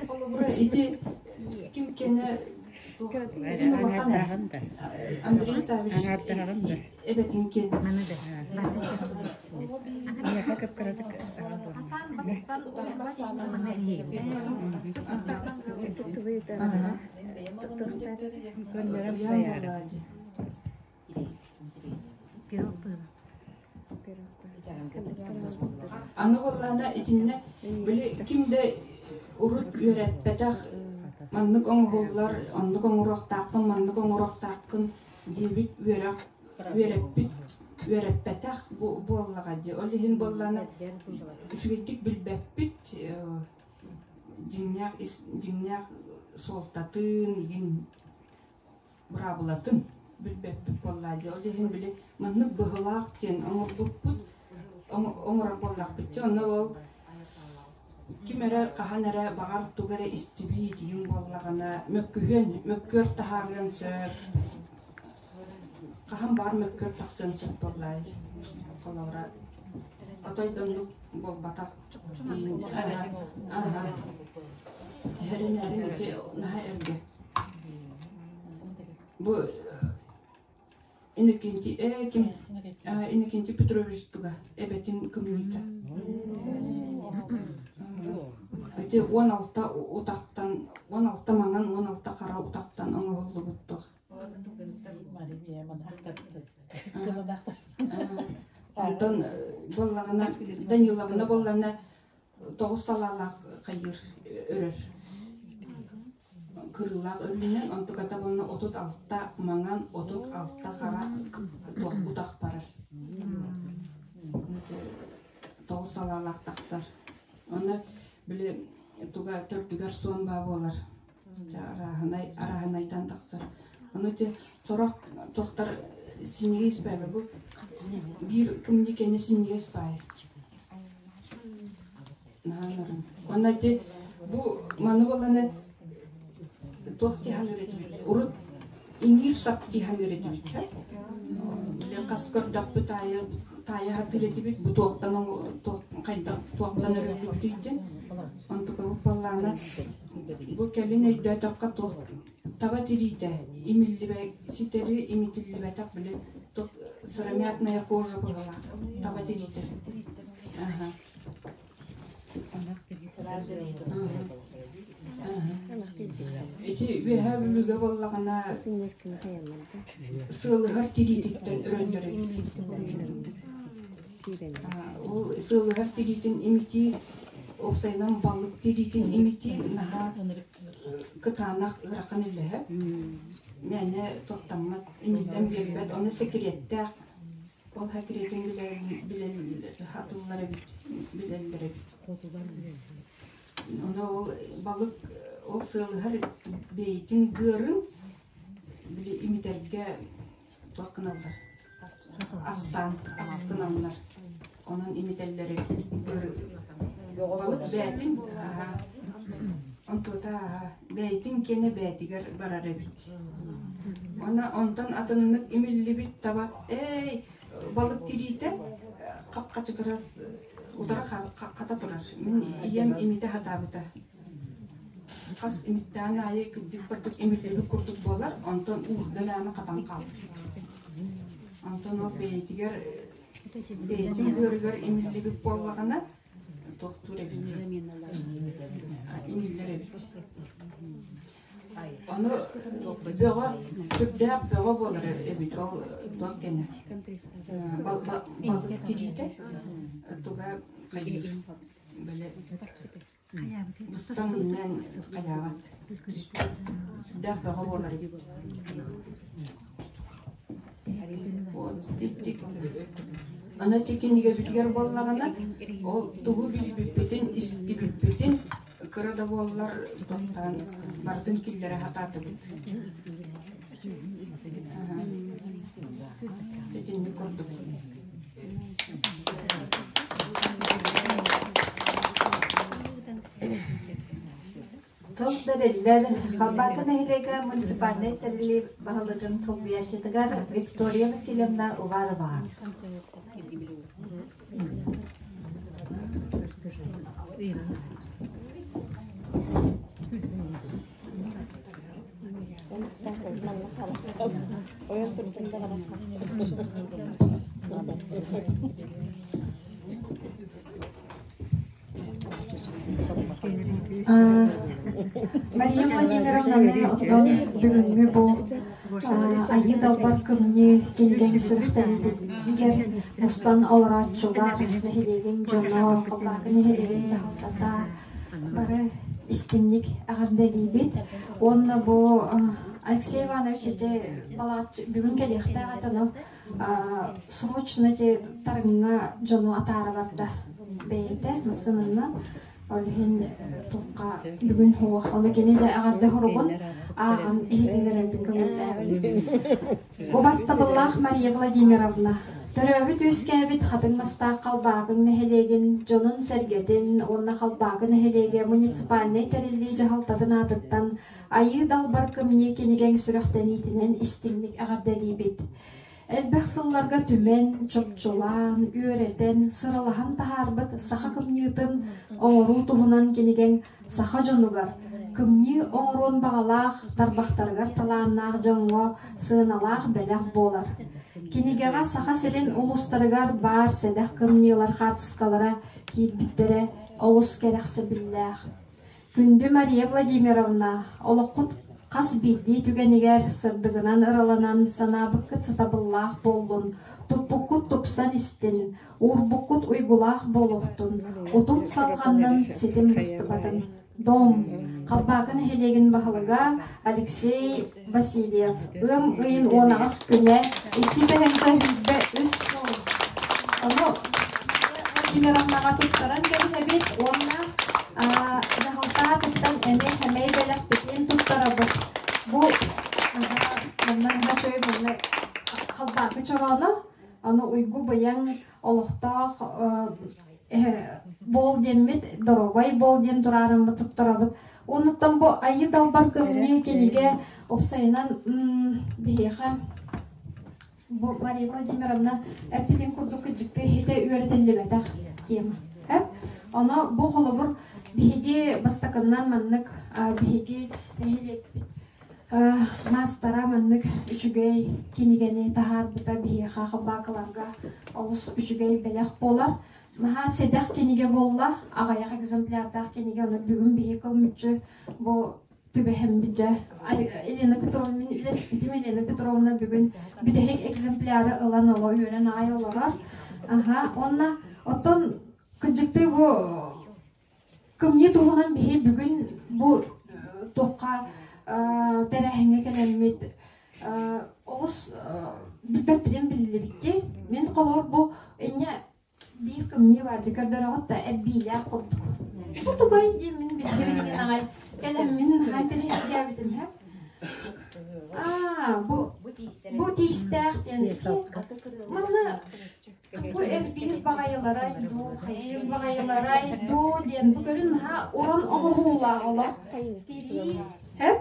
Холобура ити ким кэнэ Андрей Савич эбэтин киэн Аны буоллаҕына итиннэ били ким да урут үөрэппэтэх маннык оҥоһуллар, оннук оҥоруохтааххын, маннык оҥоруохтааххын диэбит үөрэх үөрэппит үөрэппэтэх буоллаҕа дии. Ол иһин буоллаҕына үчүгэйдик билбэппит дьиҥнээх ис дьиҥнээх суолтатын игин быраабылатын билбэппит буоллаа дии. Ол иһин били маннык быһылаах диэн оҥорбуппут, оҥорор буоллахпыт дии. Онно ол ким эрэ хаһан эрэ баҕар тугу эрэ истибит игин буоллаҕына мөккүһүөн, мөккүөр таһаарыан сөп. Хаһан баар мөккүөр тахсыан сөп буоллаа холобура отой да оннук буолбатах. Аха. Түһэринээрин ити наһаа эргэ. Бу Иннокентий э ким Иннокентий Петрович туга эбэтин кымньыыта. Ити 16 утахтан 16 маҥан 16 хара утахтан оҥоһуллубут туох. Онтон буоллаҕына Даниловна буоллаҕына тоҕус салаалаах хайыыр өрөр. Кырыылаах өрүүнэн онтуката уонна 36 маҥан, 36 хара туох утах барар. Тоҕус салаалаах тахсар. Онно били туга төрдүгэр суон баа буолар. Арааһынай арааһынайтан тахсар. Ону ити сорох туохтар синньигэс баайа бу биир кымньыы кэннэ синньигэс баайа. Наһаа нарын. Уонна ити бу маны буолланы туох дии саныыр этибит? Урут иҥиир сап дии саныыр этибит. Били хас көрдөхпүт аайы таайа сатыыр этибит. Бу туохтан туох хайдах туохтан өрүллүбүтүй диэн. Онтукабыт буоллаҕына бу кэлин өйдөөтөххө туох таба тириитэ имиллибэ ситэри имитиллибэтэх били туох сыромятная кожа быһыылаах таба тириитэ. Аха. Ити Үөһээ Бүлүүгэ буоллаҕына сыалыһар тириититтэн өрөллөр эбит. Ол сыалыһар тириитин имитии, уопсайынан балык тириитин имитии наһаа кытаанах ыарахан үлэһэ. Мээнэ тохтоммот, имиллэн биэрбэт, ону сэкириэттээх Ол хакириэтин билэллэр хатыллар эбит, билэллэр эбит. Ону ол балык ол сыалыһар бэйэтин быарын били имитэргэ туох гыналлар астаан ас гыналлар. Онон имитэллэр эбит быары балык бээтин онтуота бэйэтин киэнэ бээтигэр барар эбит. Уонна онтон атыннык имиллибит таба эй балык тириитэ хап-хачыгырас утары хата турар. Мин ийэм имитэ сатаабыта. Хас имиттээн аайы кырдьык курдук имиллибит курдук буолар, онтон уурдан ааны хатан хаалар. Онтон ол бэйэтигэр бэйэтин быарыгар имиллибит буоллаҕына тохтуур эбит. Имиллэр эбит. Ону бөҕө, сүрдээх бөҕө буолар эбит ол туох кэннэ балык тириитэ туга хайыыр били быстан иҥнэн хайаабат сүрдээх бөҕө буолар эбит Аны ити кинигэбитигэр буоллаҕына ол тугу билбиппитин, истибиппитин кыра да буоллар тохтоон барытын киллэрэ сатаатыбыт. Итинник курдук. Тыл бэриллэр Халбаакы нэһилиэгэ муниципальнай тэриллии баһылыгын солбуйааччытыгар Виктория Васильевна Увароваҕа. Мария Владимировнаны оттон бүгүҥҥү бу Айыы Далбар Кымньыы кинигэҥ сүрэхтэниитигэр мустан олорооччулар, нэһилиэгин дьоно, Халбаакы нэһилиэгин дьаһалтата бары истиҥник эҕэрдэлиибит. Уонна бу Алексей Иванович ити балаҕаччы бүгүн кэлиэхтээх этэ, ону срочно ити тарыҥҥа дьону атаара барда бэйэтэ массыынанан ол иһин туохха бүгүн суох ону кини дьэ эҕэрдэ суругун ааҕан иһитиннэрэрбин көҥүллээбит Убастабыллаах Мария Владимировна төрөөбүт-үөскээбит Хатыҥ Мастаах Халбаакын нэһилиэгин дьонун-сэргэтин уонна Халбаакы нэһилиэгэ муниципальнай тэриллии дьаһалтатын аатыттан Айыы Далбар Кымньыы кинигэҥ сүрэхтэниитинэн истиҥник эҕэрдэлиибит. Элбэх сылларга түмэн, чопчулаан, үөрэтэн, сыралаһан таһаарбыт саха кымньыытын оҥоруу туһунан кинигэҥ саха дьонугар, кымньыы оҥоруон баҕалаах, тарбахтарыгар талааннаах дьоҥҥо сыаналаах бэлэх буолар. Кинигэҕэ Саха сирин улуустарыгар баар сэдэх кымньыылар хаартыскалара киирбиттэрэ олус кэрэхсэбиллээх. Күндү Мария Владимировна, олоххут хас биирдии түгэнигэр сырдыгынан ыраланан санаабыккыт сатабыллаах буоллун, туппуккут тупсан истин, уурбуккут уйгулаах буолуохтун, утум салҕаннын ситим быстыбатын. Дом, Халбаакы нэһилиэгин баһылыга Алексей Васильев ыам ыйын 18 күнэ 2023 сыл. Ону Владимировнаҕа туттаран кэбиһэбит уонна дьаһалта аатыттан эмиэ сэмэй бэлэхпитин туттарабыт. Бу манна чөй манна Халбаакы чорооно, аны уйгу быйаҥ олохтоох буол диэммит, доруобай буол диэн тураарыммыт туттарабыт. Онуттан бу Айыы Далбар кымньыы кинигэ уопсайынан биһиэхэ бу Мария Владимировна эппитин курдук кыдьыкты иһитэ үөрэтиллибэтэх тема. Оно бу холобур биһиги бастакыннан маннык биһиги нэһилиэкпит Маастара маннык үчүгэй кинигэни таһаарбыта биһиэхэ халбаакыларга олус үчүгэй бэлэх буолар. Наһаа сэдэх кинигэ буолла, аҕыйах экземплярдаах кинигэ, ону бүгүн биһи кыл-мүччү бу түбэһэммит дьэ. Елена Петровна, мин үлэспитим Елена Петровна бүгүн бүтэһик экземпляры ылан оло үөрэн аҕай олорор. Аха, уонна оттон кырдьыктыы бу Кымньыы туһунан биһи бүгүн бу туохха тэрээһиҥҥэ кэлэммит олус билбэппитин биллибикки. Мин холобур бу инньэ биир кымньыы баар дии көрдөрөҕүт да эрбиилээх курдук. Бу тугай диэн мин билигин аҕай кэлэммин наһаа интэриэһиргээбитим һэ. Аа бу бу тиистээх диэн манна Бу эрбиир баҕайыларай дуу, хайыыр баҕайыларай дуу диэн бу көрүн наһаа уран оҥоһуулаах олох. Тирии, һэп?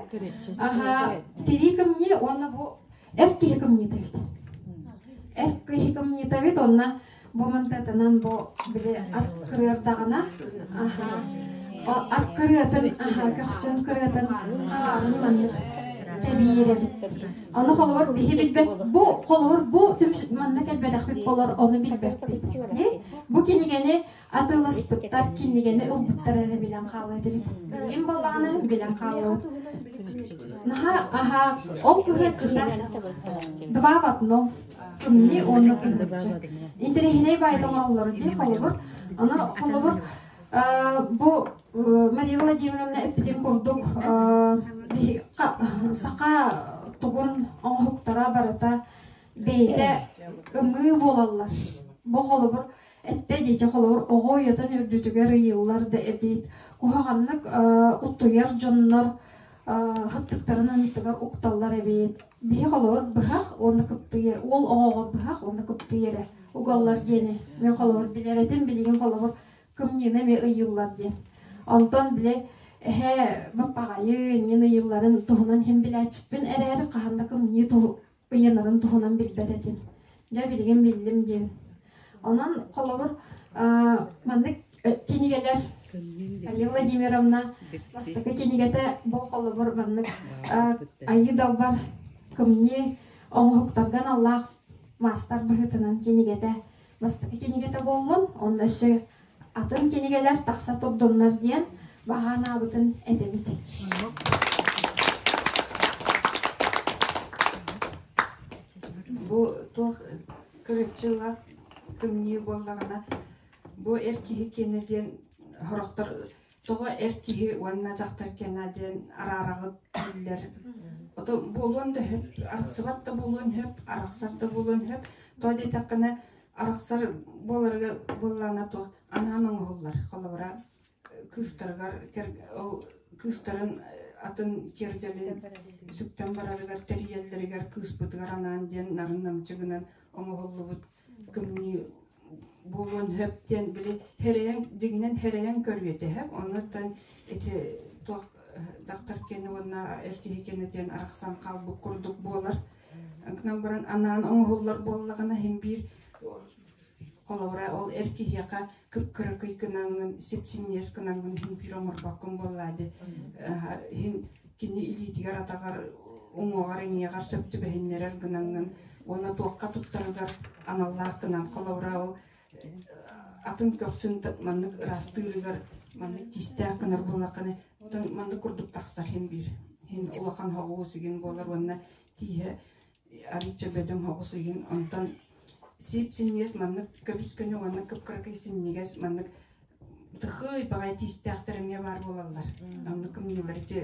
Аха, тирии кымньыы уонна бу эр киһи кымньыыта эбит. Эр киһи кымньыыта эбит уонна бу мантатынан бу били ат кырыардаҕына, аха, ат кырыатын, аха, көхсүн кырыатын хаарын маннык тэбиир эбит. Ону холобур биһи билбэт, бу холобур бу түмс манна кэлбэтэхпит болор ону билбэппит. Бу кинигэни атыыласпыттар, кинигэни ылбыттар эрэ билэн хаалыа этибит. Билигин буоллаҕына билэн хаалыа. Наһаа аһаа ол кыһыаччыта два в одном. Кымньыы уонна кыһыаччы. Интэриэһинэй баайда оҥороллор дии холобур. Ону холобур бу Мария Владимировна эппитин курдук саха тугун оҥоһуктара барыта бэйэтэ ымыы буолаллар. Бу холобур эттэ диэки холобур оҕо уйатын үрдүтүгэр ыйыыллар да эбит. Куһаҕаннык уттуйар дьоннор хаттыктарын анныгар укталлар эбит. Биһи холобур быһах уонна кыптыйар уол оҕоҕо быһах уонна кыптыйар эрэ угаллар диэни мен холобур билэр этим билигин холобур кымньыына эмиэ ыйыыллар диэн. Онтон били эһээ баппаҕайы эҥин ыйыылларын туһунан иһин билээччиппин эрээри хаһан да кымньыы ыйанарын туһунан билбэт этим. Дьэ билигин биллим диэн. Онон холобур маннык кинигэлэр Алия Владимировна бастакы кинигэтэ бу холобур маннык Айыы Далбар кымньыы оҥоһуктарга аналлаах маастар быһыытынан кинигэтэ бастакы кинигэтэ буоллун, онно өссө атын кинигэлэр тахса турдуннар диэн баҕанаабытын этэбит. Бу туох кырыччылаах кымньыы буоллаҕына, бу эр киһи киэнэ диэн сорохтор тоҕо эр киһи уонна дьахтар киэнэ диэн араараҕыт дииллэр. Ото буолуон да сөп, арахсыбат да буолуон сөп, арахсар да буолуон сөп. Тоҕо диэтэххинэ, арахсар буоларыгар буоллаҕына туох анаан оҥоһуллар. Холобура, кыыстарыгар ол кыыстарын атын киэргэлин сүктэн барарыгар тэрийэллэригэр кыыспытыгар анаан диэн нарын-намчы гынан оҥоһуллубут кымньыы буолуон сөп диэн били хэрэйэн дьиҥинэн хэрэйэн көрүөтэ сөп оннуттан ити туох дьахтар киэнэ уонна эр киһи киэнэ диэн арахсан хаалбыт курдук буолар. Гынан баран анаан оҥоһуллар буоллаҕына иһин биир холобура ол эр киһиэхэ кып-кыракый гынаҥҥын, сип-синньиэс гынаҥҥын иһин биир оҥорбоккун буоллаа дии. Иһин кини илиитигэр атаҕар уҥуоҕар иҥиэҕэр сөп түбэһиннэрэр гынаҥҥын уонна туохха туттарыгар аналлаах гынан холобура ол атын көхсүн маннык ыраастыырыгар маннык тиистээх гынар буоллаххына маннык курдук тахсар иһин биир иһин улахан хоҕус игин буолар уонна тииһэ арыычча бөдөҥ хоҕус игин онтон сип синньигэс маннык көбүс-көнө уонна кып-кыракый синньигэс маннык тыхый баҕайы тиистээхтэр эмиэ баар буолаллар. Оннук кымньыылар ити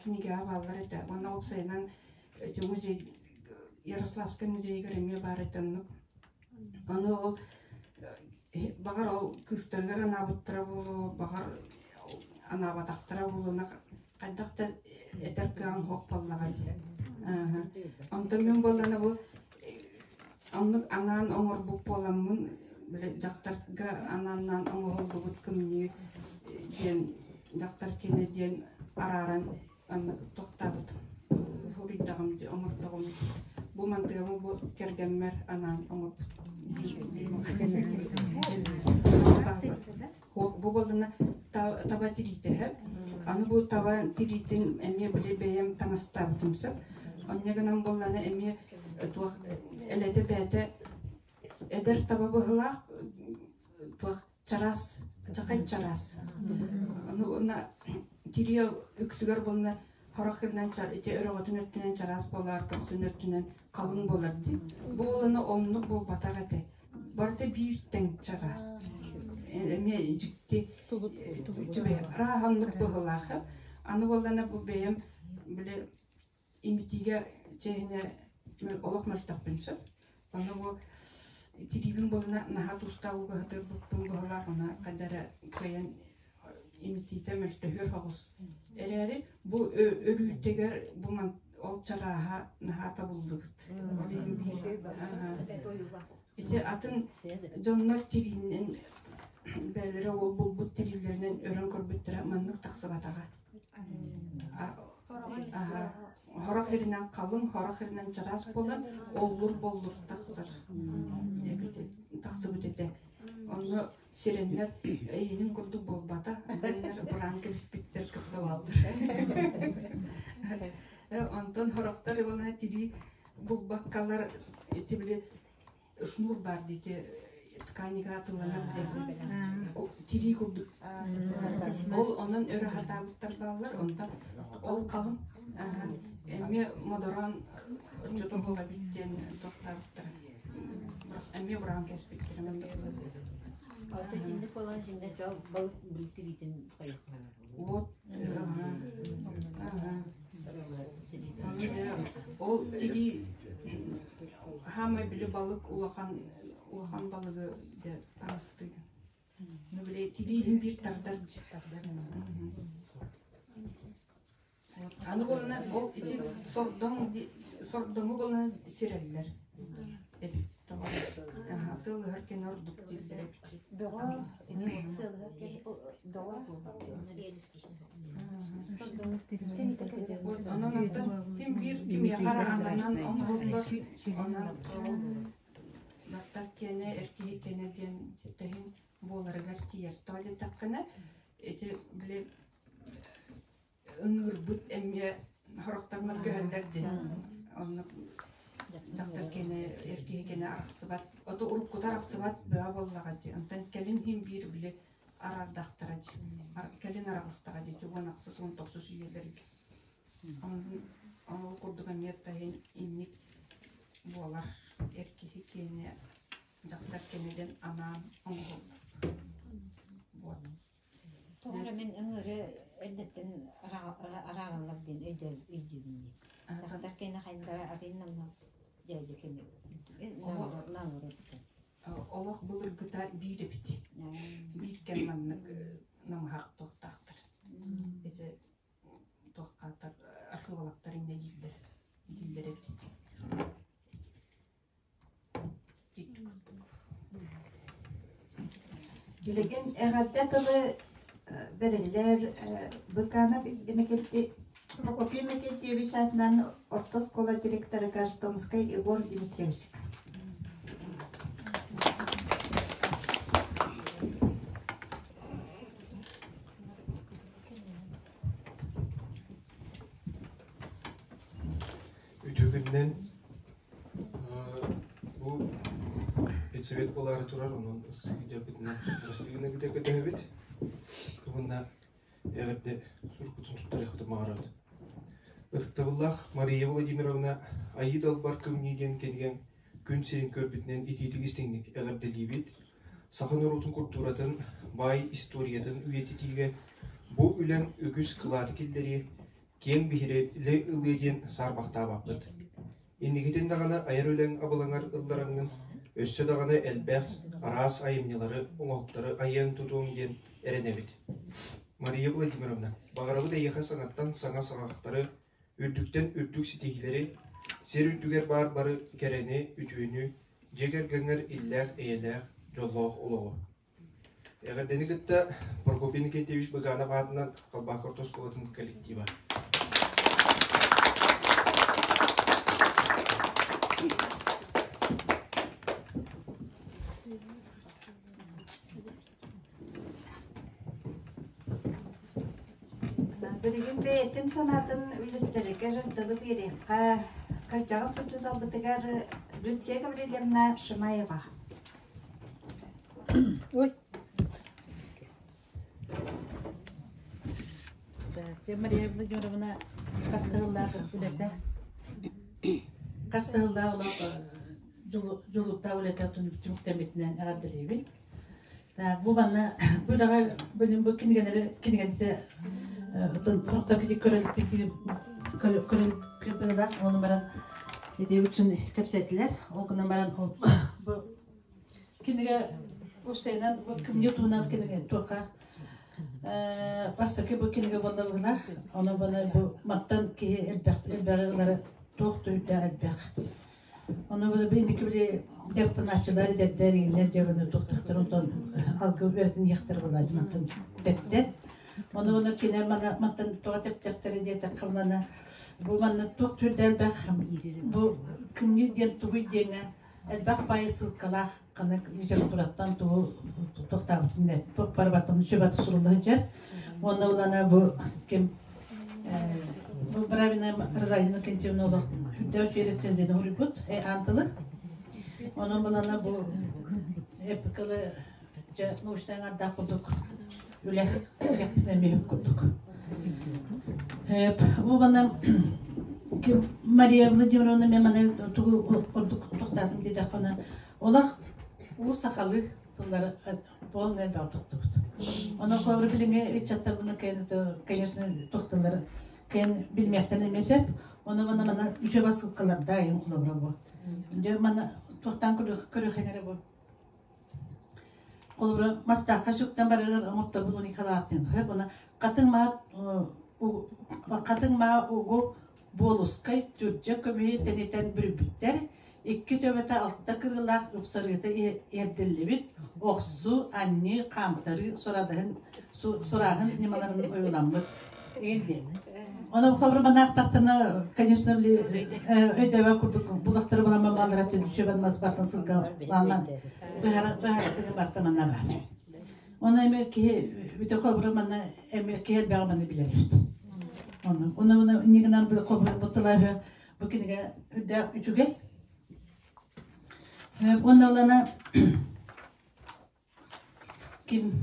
кинигэҕэ бааллар этэ. Уонна уопсайынан ити музей Ярославскай музейыгар эмиэ баар этэ оннук. Аны ол баҕар ол кыыстарыгар анаабыттара буолуо, баҕар анаабатахтара буолуо, хайдах да этэр кыаҕыҥ суох буоллаҕа дии. Онтон мин буоллаҕына бу оннук анаан оҥорбут буоламмын, били дьахтарга анааннаан оҥоһуллубут кымньыы диэн дьахтар киэнэ диэн арааран аннык тохтообутум. Суруйдаҕым дии, оҥордоҕум. Бу мантыгабын бу кэргэммэр анаан оҥорбутум. Бу буоллана таба тириитэһэ. Аны бу таба тириитин эмиэ били бэйэм таҥастаабытым сөп. Онньо гынан буоллана эмиэ туох элэтэ бэйэтэ эдэр таба быһылаах туох чараас, чахай чараас. Аны уонна тириэ үксүгэр буолна хорох хиринэн ити өрөҕөтүн өттүнэн чараас буолар, көхсүн өттүнэн халыҥ буолар дии. Бу буолана оннук буолбатах этэ. Барыта биир тэҥ чараас. Эмиэ дьикти түбэһэ. Арааһа оннук быһыылаах. Аны буоллана бу бэйэм били имитиигэ чиэһинэ олох мөлтөхпүн сөп. Ону бу тириибин буолана наһаа туустаах ууга сытыарбыппын быһыылаах, ону хайда эрэ кыайан имитиитэ мөлтөһүөр соҕус. Эрээри бу өрүүтүгэр бу ол чарааһа наһаа табыллыбыт. Ол иһин биир ити атын дьоннор тириинэн бэйэлэрэ ол булбут тириилэринэн өрөн көрбүттэрэ маннык тахсыбатаҕа. Сорох сиринэн халыҥ, сорох сиринэн чараас буолан, оллур-боллур тахсар тахсыбыт этэ. Онно сиреннэр эйиэнин курдук буолбата, дэннэр бураан кэбиспиттэр кытта бааллар. Онтон сорохтор уонна тирии булбаккалар ити били шнур баар диэти тканига атылланар диэн тирии курдук. Ол онон өрө хатаабыттар бааллар, онтон ол халыҥ эмиэ модороон оччото буола эбит диэн тохтообуттара. Эмиэ бураан кэспиттэрэ. Итинник буолан дьиҥнэ балык тириитин хайыхханар. Вот. Ол тирии хаамай били балык улахан улахан балыгы таҥастыгын. Ну били тирииһин биир тардар Аны уонна ол ити сордоҥ сордоҥу булан сирэллэр эбит тоҕо сылыһар кини ордук дииллэр эбит. Бөҕө сылыһар кини бөҕө Онон оттон ким биир кимиэхэ эрэ ананан оҥоһуллар, онон дьахтар киэнэ, эр киһи киэнэ диэн тэһин буоларыгар тиийэр. Тоҕо диэтэххинэ, ити били ыҥыырбыт эмиэ сорохторунан көһөллөр диэн. Оннук дьахтар киэнэ, эр киһи киэнэ арахсыбат. Ото уруккута арахсыбат бөҕө буоллаҕа дии. Онтон кэлин иһин биир били араардахтара дии. Кэлин араҕыстаҕа дии 16 19 үйэлэргэ. Ол курдук эмиэ таһын инник буолар. Эр киһи киэнэ, дьахтар киэнэ диэн анаан оҥоһуллар. Вот. Тоҕо эрэ мин ыҥыры эрдэттэн араараллар диэн өйдүүбүн дии. Дьахтар киэнэ хайдара атын намнал дьээдьэ кини Олох былыргыта биир эбит. Биир кэм маннык намыһах туохтаахтар. Ити туоххааттар археологтар иннэ дииллэр дииллэр эбит. Билигин эҕэрдэ тылы бэриллэр Быканов Иннокентий. Прокопий Микитьевич аатынан орто оскуола директорыгар Томскай Егор Дмитриевичка. Үтүгүнэн бу педсовет буолаары турар, онон ыксыгыдьаппытынан бырастыгына кытта көтөһөбүт. Туһунна эҕэрдэ сурукпутун туттарыахпытын баҕарабыт. Ытыктабыллаах Мария Владимировна Айыы Далбар Кымньыы диэн кинигэҥ күн сирин көрбүтүнэн итиитик истиҥник эҕэрдэлиибит. Саха норуотун культуратын, баай историятын үйэтитиигэ бу үлэҥ үгүс кылааты киллэриэ, киэҥ биһирэли ылыа диэн саарбахтаабаппыт. Инникитин даҕаны айар үлэҥ абылаҥар ыллараҥҥын, өссө даҕаны элбэх араас айымньылары, оҥоһуктары айыаҥ-тутуоҥ диэн эрэнэбит. Мария Владимировна, баҕарабыт эйиэхэ саҥаттан саҥа саҕахтары, үрдүктэн үрдүк ситиһиилэри, сир үрдүгэр баар бары кэрэни, үтүөнү, дьиэ кэргэҥҥэр иллээх-эйэлээх, дьоллоох олоҕу. Эҕэрдэни кытта Прокопий Никитевич Быганов аатынан Халбаакы орто оскуолатын коллектива. Билигин бэйэтин санаатын үллэстэригэр тылы биэриэххэ кырдьаҕас учууталбытыгар Люция Гаврильевна Шимаева. Ой. Мария Владимировна хастыһыллаах үлэтэ хастыһыллаах олох дьулуктаах үлэтэ түмүктэммитинэн эҕэрдэлиибин. Бу манна бу үлэҕэ билин бу кинигэлэри кинигэни көрөлүк оны баран ити үксүн кэпсэтилэр. Ол гынан баран бу кинигэ уопсайынан бу кымньыы туһунан кинигэ туохха бастакы бу кинигэ буолла быһыылаах. Ону баны бу мантан киһи элбэх элбэҕи ылара туох да элбэх. Ону бу инники били дьарыктанааччылар эдэрдэр иҥнэр дьабаны туохтахтар онтон алгы үөрэтин иэхтэр буолааччы мантан тэптэр. Ону ону кинилэр мана мантан тоҕо тэптэхтэрэ диэтэххэ булана бу манна туох түрдэ элбэх бу кымньыы диэн тугуй диэҥҥэ элбэх баайы ссылкалаах ханнык литератураттан тугу туохтаабытын туох барыбатын сүбаты сурулла сылдьар. Уонна булана бу ким бу Бравина Розалина Кентьевна олох үрдээх үчүгэй рецензияны суруйбут аан тылы. Онон булана бу эпикалы дьэ научнай аҥардаах курдук үлэ кэппитин курдук. Бу мана Мария Владимировна мен мана тугу ордук тохтаатым диэтэххинэ олох уу сахалыы тыллары полный элбэх туттубут. Онон холобур билиҥҥи ыччаттар буну конечно туох тыллары кэн билмиэхтэрин эмиэ сөп. Ону мана мана үчүгэй басылкаларда айын холобура бу. Дьэ мана туохтаан көрүөххэ бу. Холобура мастаахха сүктэн барарар оҥотторбут уникалаахтын. Хөп уна хатыҥ маа хатыҥ маа угу буолускай түрдьэ көмүһү тэнитэн бүрүйбүттэр. Икки төбөтө алта кырыылаах ыпсарыыта иһэрдиллибит охсуу, анньыы, хаамтарыы сурадаһын сурааһын ньымаларын ойууламмыт. Иин диэн. Ону холобура манаахтахтана, конечно, өйдөбө курдук булахтары буламан баллара түнчүбэн мас бартан сылга лааман быһара быһара барта манна бар. Оны эми киһи бүтө холобура манна эми киһи элбэҕи маны билэр эбит. Оны оны оны иннигинэн бу холобура бу тылаһы бу кинигэ үрдээх үчүгэй. Онна олана Ким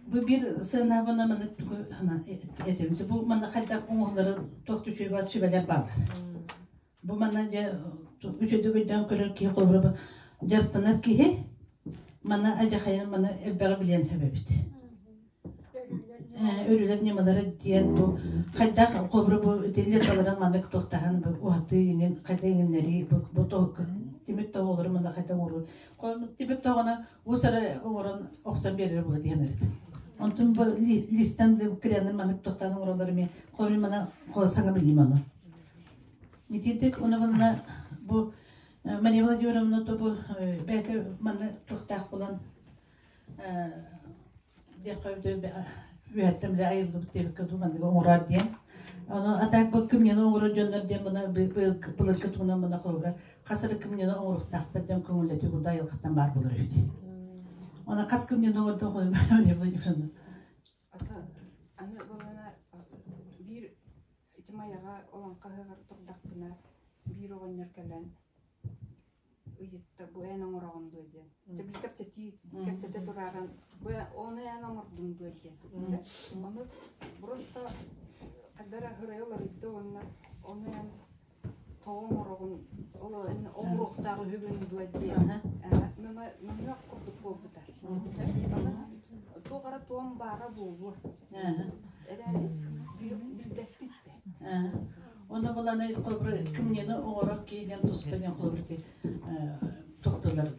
бу биир сыанаабына маны тугу этэбит бу манна хайдах оҥоһулларын туох да сүбэлэр бааллар. Бу манна дьэ үчүгэйдик өйдөөн көрөр киһи холобура дьарыктанар киһи маны адьахайан маны элбэҕи билиэн сөп эбит. Өрүлэр ньымалара диэн бу хайдах холобура бу итиллэр маннык туохтаһан бу уһатыы иҥин хайда иҥиннэрии бу бу тимир тоҕолору манна хайда оҥоруу тимир тоҕону уус эрэ оҥорон охсон биэрэр була диэн эрит. Онтун бу листан кырыанын маннык туохтаан оҥороллор эмиэ холобура мана саҥа билим ону. Итинник уна манна бу Мария Владимировна то бу бэйэтэ манна туохтаах булан диэххэ Үөһэттэн бile айыллыбыт диэбиккэ дуу манныгы оҥороор диэн. Ону атаак бу кымньыны оҥорор дьоннор диэн мына былыргы туһунан мына холобура хас эрэ кымньыны оҥоруохтаахтар диэн көҥүллэтии курдук айылҕаттан баар буолар үһү дии. Оны хас кымньыны оҥордум холобура Владимировна. Ата аны былына биир ити майаҕа олоҥхо ыһыаҕар турдахпына биир оҕонньор кэлэн ыйытта бу эн оҥороҕун дуо диэн. Дьэ били кэпсэтии кэпсэтэ турааран бу ону эн оҥордуҥ дуо диэн. Ону просто хайдах эрэ хырайа уларыйда уонна ону эн тоҕо оҥороҕун ол эн оҥоруохтаах үһүгүн дуо диэн мөҥүөх курдук буолбута. Туох эрэ туом баара буолуо. Эрээри билбэппит Онно буланы холобур кымньыны оҥорор киһи диэн туспа диэн холобур ити тохтулар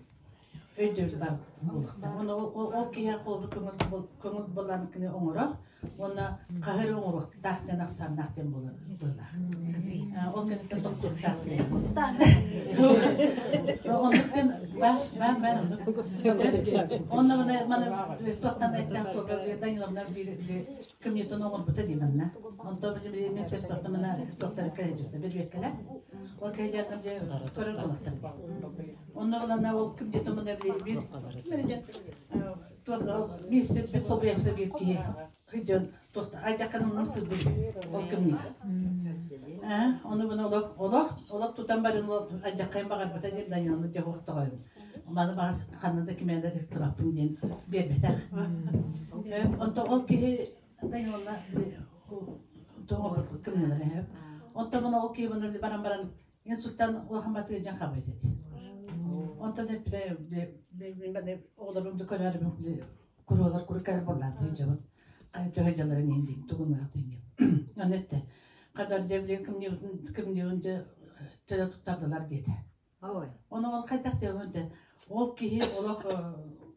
өйдөбүл бар буолуохтаах. Онно ол киһи холобур көҥүл көҥүл балаан кини оҥорор уонна хаһыр оҥоруохтаах диэн ахсааннаах диэн буолар быһыылаах. Ол кэнниттэн тохтуохтаах диэн. Оннук диэн баар баар баар оннук. Онно маны маны туохтан эттээх Даниловна биир Кымньытын оҥорбута дии манна. Онтон били мин сырсаттамына туохтар кэлдьибитэ бирбиэккэлэр. Ол кэлдьээтим дьэ көрөр буолахтар дии. Онно ылана ол кымньытымына били биир ким туох миссир бит солбуйахса биир киһи сылдьан туох айдаканымным сылбыт ол кымньыга. Ону буну олох олох олох тутан баран айдаккайын баҕарбыта диэн Даниланы дьэ тоҕойум. Маны баҕас ханна да кимиэнэ ыктыбаппын диэн биэрбэтэх. Онто ол киһи Даниловна тоҕо кымньылар эһэп. Онтон муна ол киһи буну баран баран инсульттан улахан батыырдьан хабайт эти. Онтон эппитэ оҕолорум да көрөөрүм куруолар куру кэлэр буоллаан тыынчабын. Төһө дьаларын иин тугун ыһатыын Аны этте. Хадар дьэ билин кымньыбын дьэ төлө туттардылар диэтэ. Ону ол хайдах диэбин ол киһи олох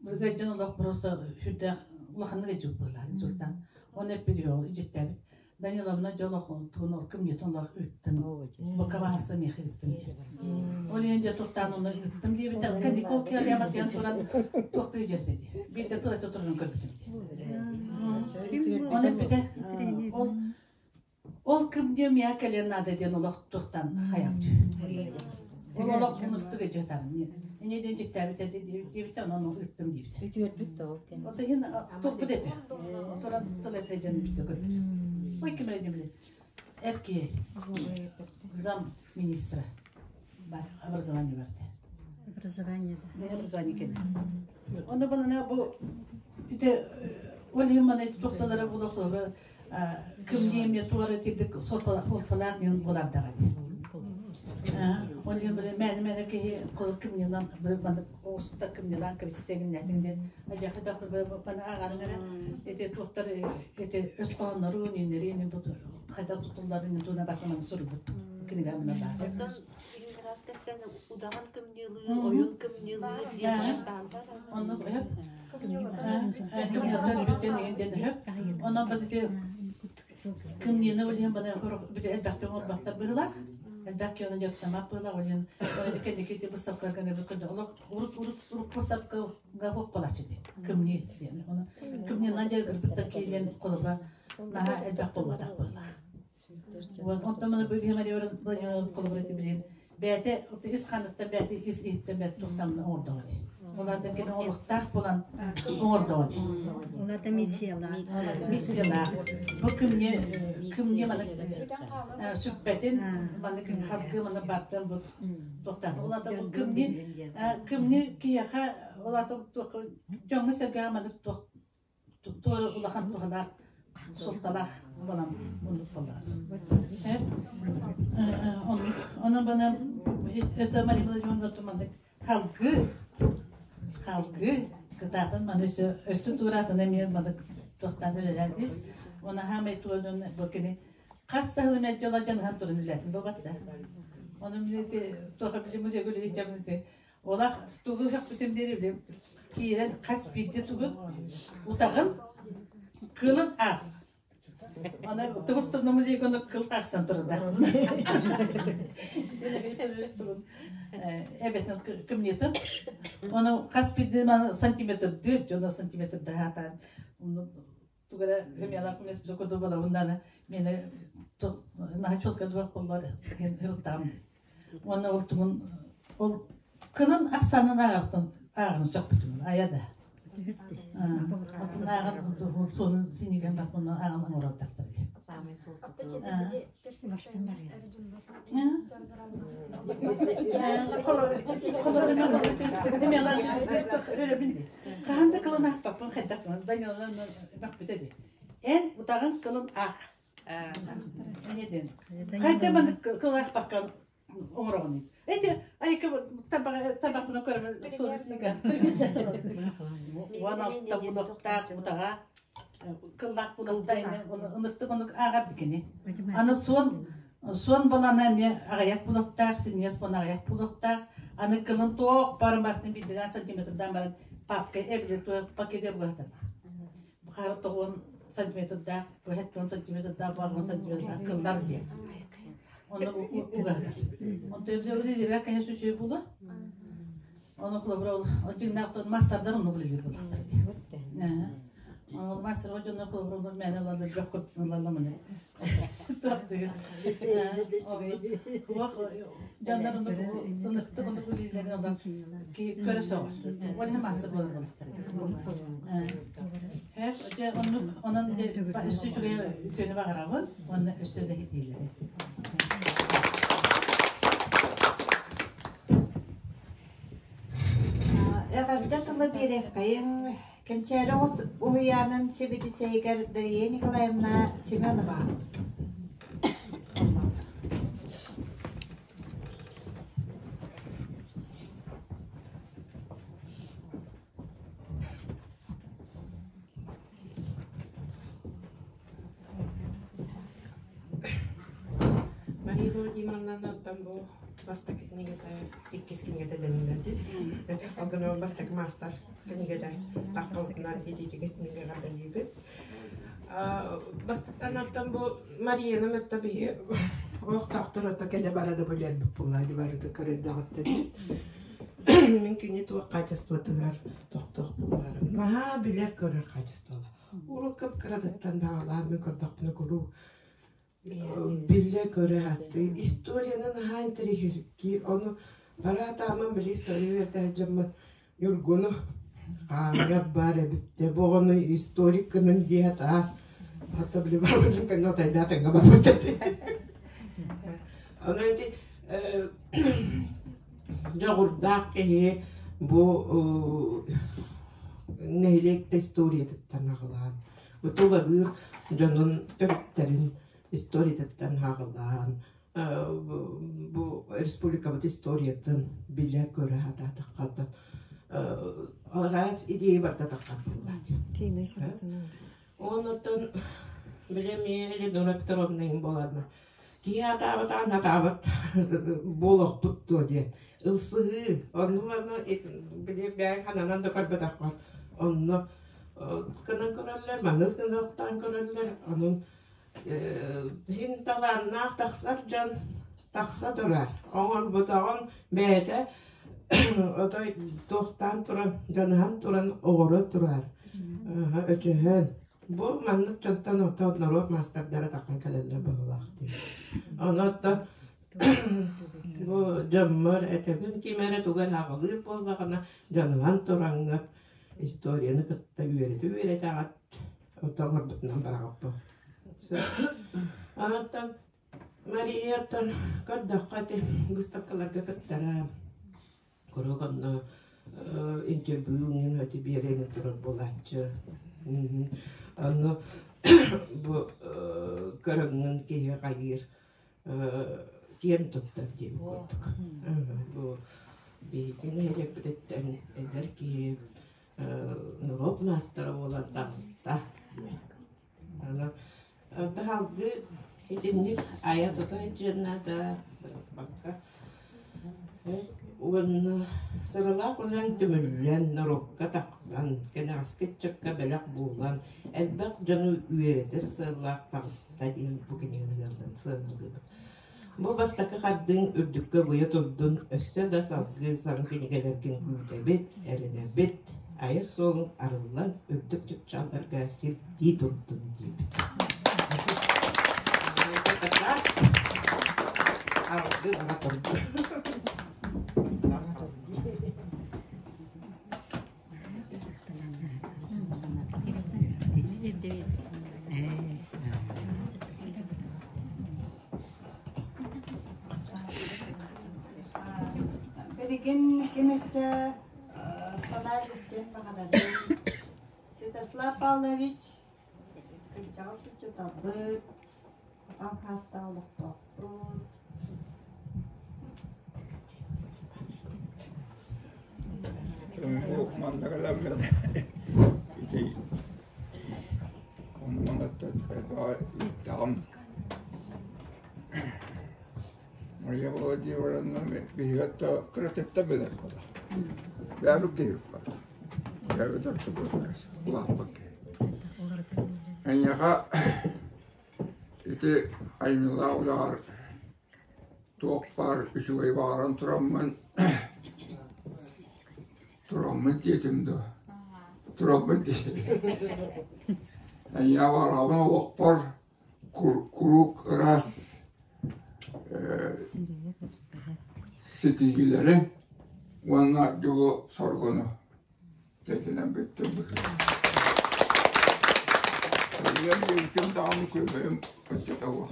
ыгайдьан олох просто сүрдээх улаханнык ыдьыбыт буолла инсультан. Оны эппит ижиттээбит. Даниловна дьэ олох тугун ол кымньытын олох ыыттын. Бока баһарса миэхэ ыыттын. Ол иһин дьэ туохтаан оны ыыттым диэбитэ. Кэнники ол киһи яматыйан туран туохтуу дьэрсэ дии. Биирдэ тыл этэ турарын көрбүтүм дии. Оны эппитэ ол Ол кымньыы миэхэ кэлиэн наада диэн олох туохтан хайам Ол олох мунуктук өдьөтан. Иньэ диэн дьиктээбитэ диэбитэ, онон ыттым диэбитэ. Үтүөрбүт да ол кэннэ. Ото иһин туппут этэ. Туран тыл этэ дьон бүтэ көрбүт. Ой ким эрэ диэбили. Эр киһи зам министра бар образование барда. Образование да. Образование кэннэ. Онно балана бу ити ол иһин мана тухталара була кымньыым туора тирдик суолталаах ньын буолардаҕа дии. Ол иһин били мээнэ-мээнэ киһи кымньынан маннык оҕуста кымньылаан кэбистэгиннэтиҥ диэн адьахы бана ааҕарыҥ эрэ ити туохтар ити өс хоһооннорун ииннэриин хайдах тутулларын туна бартаманы суруйбут кинигэ мына баар. Оттон раз кэпсээн удаҕан кымньыылыыр, ойун кымньыылыыр диэн Оннук өһөп Онон бадыты кымньыыны билиһин бана бити элбэхтик оҥорбаттар быһыылаах. Элбэх киһи дьарыктаммат быһыылаах. Ол иһин кэнники ити быставкаларга көрдө олох урут урут урут быставкага хуох балаччы ди кымньыы диэн. Оны кымньыынан дьарыгырбыттар киһи холобура наһаа элбэх буолбатах быһыылаах. Вот онтон маны Владимир Владимирович холобура билин бэйэтэ ис ханыттан бэйэтэ ис иһиттэн бэйэтэ туохтан оҥордоҕо дии. Олардан кини оҥоруохтаах буолан оҥордоҕо дии. Улата миссиялаах. Миссиялаах. Бу кымньы кымньы маны сүппэтин маны халкы маны баттан бу туохтаах. Улата бу кымньы кымньы киһиэхэ улата туох дьоҥҥо сэргэҕэ маны туох туох улахан туһалаах суолталаах буолан муннук буоллаҕа. Онон бана өссө Мария Владимировна маннык халгы халгы кытаатан маны өссө өссө туораатын эмиэ маннык туохтаан үлэлээн ис уонна хаамай туорун бу кини хас да сыл мэлдьи дьаныһан туран үлэлээтин буолбат да. Ону туоха били музейга үлэлиир Олох тугу үһөхпүтүн биэри киирэн хас биирдии тугун утаҕын кылын аах. Аны тыбыс-тыбына музейга ону кыл аахсан турда. Эбэтин кымньытын. Ону хас биирдии сантиметр дьоно сантиметр даһаатаан. Тугара хымялаах мес курдук балабын дааны мени наһаа чуолка дуах боллар ырыттаам. Уонна ол тугун ол кылын ахсаанын ааҕартан ааҕын сөкпүтүм ая да. Отун ааҕан суонун синигэн бахпын ааҕан оҥорордахтар. Хаһан да кылын аахпаппын хайдах бахпыта ди. Эн утаҕын кылын аах. Неден. Хайда маннык кыл аахпакка оҥороҕун Эти айка табахпына көрөмүн суолиснига. Уон алта булуохтаах утаҕа кыллаах булалда ыныртык онук ааҕар дикини. Аны суон суон балана эмиэ аҕыйах булуохтаах, синньиэс буон аҕыйах булуохтаах. Аны кылын туох бары мартын биирдинэн сантиметрдаан баран папка эбилер пакете буһатар. Бухара тоҕуон сантиметрдаах, быһаттан сантиметрдаах, буһан сантиметрдаах кыллар диэн. Оны угаһар. Онто билер конечно үчүгэй була. Оны холобура ол дьиҥнээх массардар ону билэр буоллахтар. Ол массар дьоннор холобура мээнэ ылаллар бөх көптүн ылаллар маны. Дьоннор ыныртык ону билиилэрин ылан көрө соҕор. Ол иһин массар буолар буоллахтар. Оннук онон өссө үчүгэй үтүөнү баҕарабын уонна өссө да иһитиилэри. Эҕэрдэ тылы биэриэххэйиҥ Кэнчээри уһуйаанын сэбиэдиссэйигэр Дария Николаевна Семенова. Мария Владимировна оттон бу бастакы кинигэтэ иккис кинигэтэ дэннэ. Ол бастакы маастар кинигэтэ таххыбытынан итиитигис кинигэҕэ дэлиибит. Бастатан оттон бу Марияны мэтта биһи олохтоохтор ото кэлэ бара да билэрбит буолаа барыта көрөйдөҕүттэн. Мин кини туох хаачыстыбатыгар тохтох буоларым. Наһаа билэр-көрөр хаачыстыбалаах. Урут кып-кыратыттан даҕалаан мин көрдөхпүнэ куруук билэ-көрө сатыы. Историяны наһаа интэриэһиргиир. Ону бараатааман били история үөрэтэ дьоммут Ньургуну хааҥҥар баар эбит дьэ бу оҕону историк гынан дии сатаа. Хата били барбытын кэннэ отайдаах тэҥҥэ барбыт этэ. Онон ити дьоҕурдаах киһи бу нэһилиэк да историятыттан аҕылаан, бу тулалыыр дьонун төрүттэрин историятыттан аҕылаан, бу республикабыт историятын билэ-көрө сатаатахха араас идея барда таххат буоллаат. Оннуттан били эмиэ Элеонора Петровна буоларна киһи атаабатаҕын атаабат буолуохпут дуо диэн ылсыһыы онну манна били бэйэҥ хананан да көрбөтөххөр онно гынан көрөллөр маннык гынан көрөллөр онон иһин талааннаах тахсар дьон тахса турар оҥорботоҕун бэйэтэ отой туохтаан туран дьаныһан туран оҕоро турар өчөһөн Бу маннык дьонтон оттон норуот маастардара таххан кэлэллэр быһыылаах дии. Ону оттон бу дьоммор этэбин ким эрэ тугу эрэ аҕалыыр буоллаҕына дьаныһан тураҥҥыт историяны кытта үөрэтэ-үөрэтэҕит оттон оҥорбутунан бараҕыт Оттон Марияттан көрдөххө ити выставкаларга кыттара Куруук онно интервью иҥин ити биэрэн турар буолааччы. Онно бу көрөҥҥүн киһи хайыыр киэн туттар диэбит курдук. Бу биһиги нэһилиэкпититтэн эдэр киһи норуот маастара буолан таҕыста. Аны таһалгы итинник айа-тута сылдьыаннаата бырахпакка уонна сыралаах үлэҥ түмүллэн норуокка тахсан кэнэҕэски ыччакка бэлэх буолан элбэх дьону үөрэтэр сыаллаах таҕыста диэн бу кинигэни ыалларын сыаналыыбыт. Бу бастакы хардыҥ үрдүккэ угуйа турдун, өссө да салгыы саҥа кинигэлэргин күүтэбит, эрэнэбит. айар суолуҥ арыллан үрдүк чыпчаалларга сирдии турдун диибит. Алгы бара турду. Билигин ким өссө санаа истиэн баҕарарый? Святослав Павлович кырдьаҕас учууталбыт, аҕам хаастаах олохтоохпут. Бу манна кэлэммин ити оннуттан ииттэҕим. Мария Владимировна биһиги кыратыттан билэр буолар. Бэйэбит киһи буолар. Бэйэбит орто улааппыт киһи. Эйиэхэ ити айымньылаах үлэҕэр туох баар үчүгэй баҕаран тураммын тураммын диэтим дуо? Тураммын диэтим. Эйиэхэ баҕарабын олохпор куруук ыраас ситиһиилэри уонна дьолу-соргуну Тэтинэн бүттүм быһыылаах. Ийэм диэбитим даҕаны күөмэйим оччотооҕу.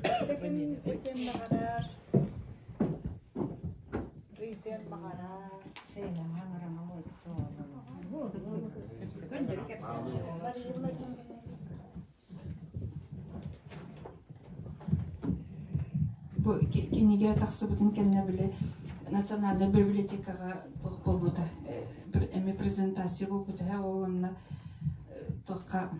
Өссө ким этиэн баҕарар, ыйытыан баҕарар. Мария Владимировна. Бу кинигэ тахсыбытын кэннэ били национальнай библиотекаҕа туох буолбута эмиэ презентация буолбута ол онно туохха